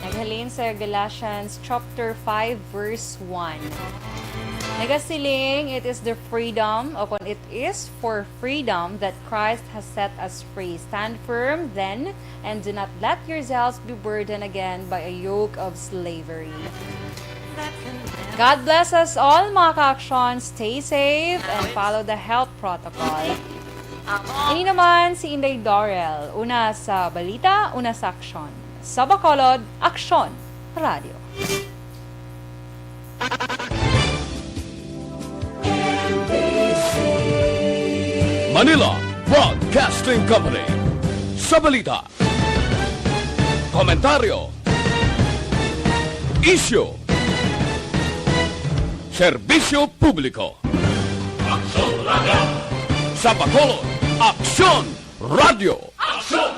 naghalin sa Galatians chapter five, verse one. Nagasiling, "It is the freedom," o kon, "It is for freedom that Christ has set us free. Stand firm, then, and do not let yourselves be burdened again by a yoke of slavery." God bless us all, mga ka-aksyon. Stay safe and follow the health protocol. Ini naman si Inday Dorel, una sa balita, una sa aksyon. Sa Bacolod, Aksyon Radio. Manila Broadcasting Company. Sa balita, komentaryo, isyu, serbisyo publiko. Aksyon Radio. Sa Bacolod, Aksyon Radio. Aksyon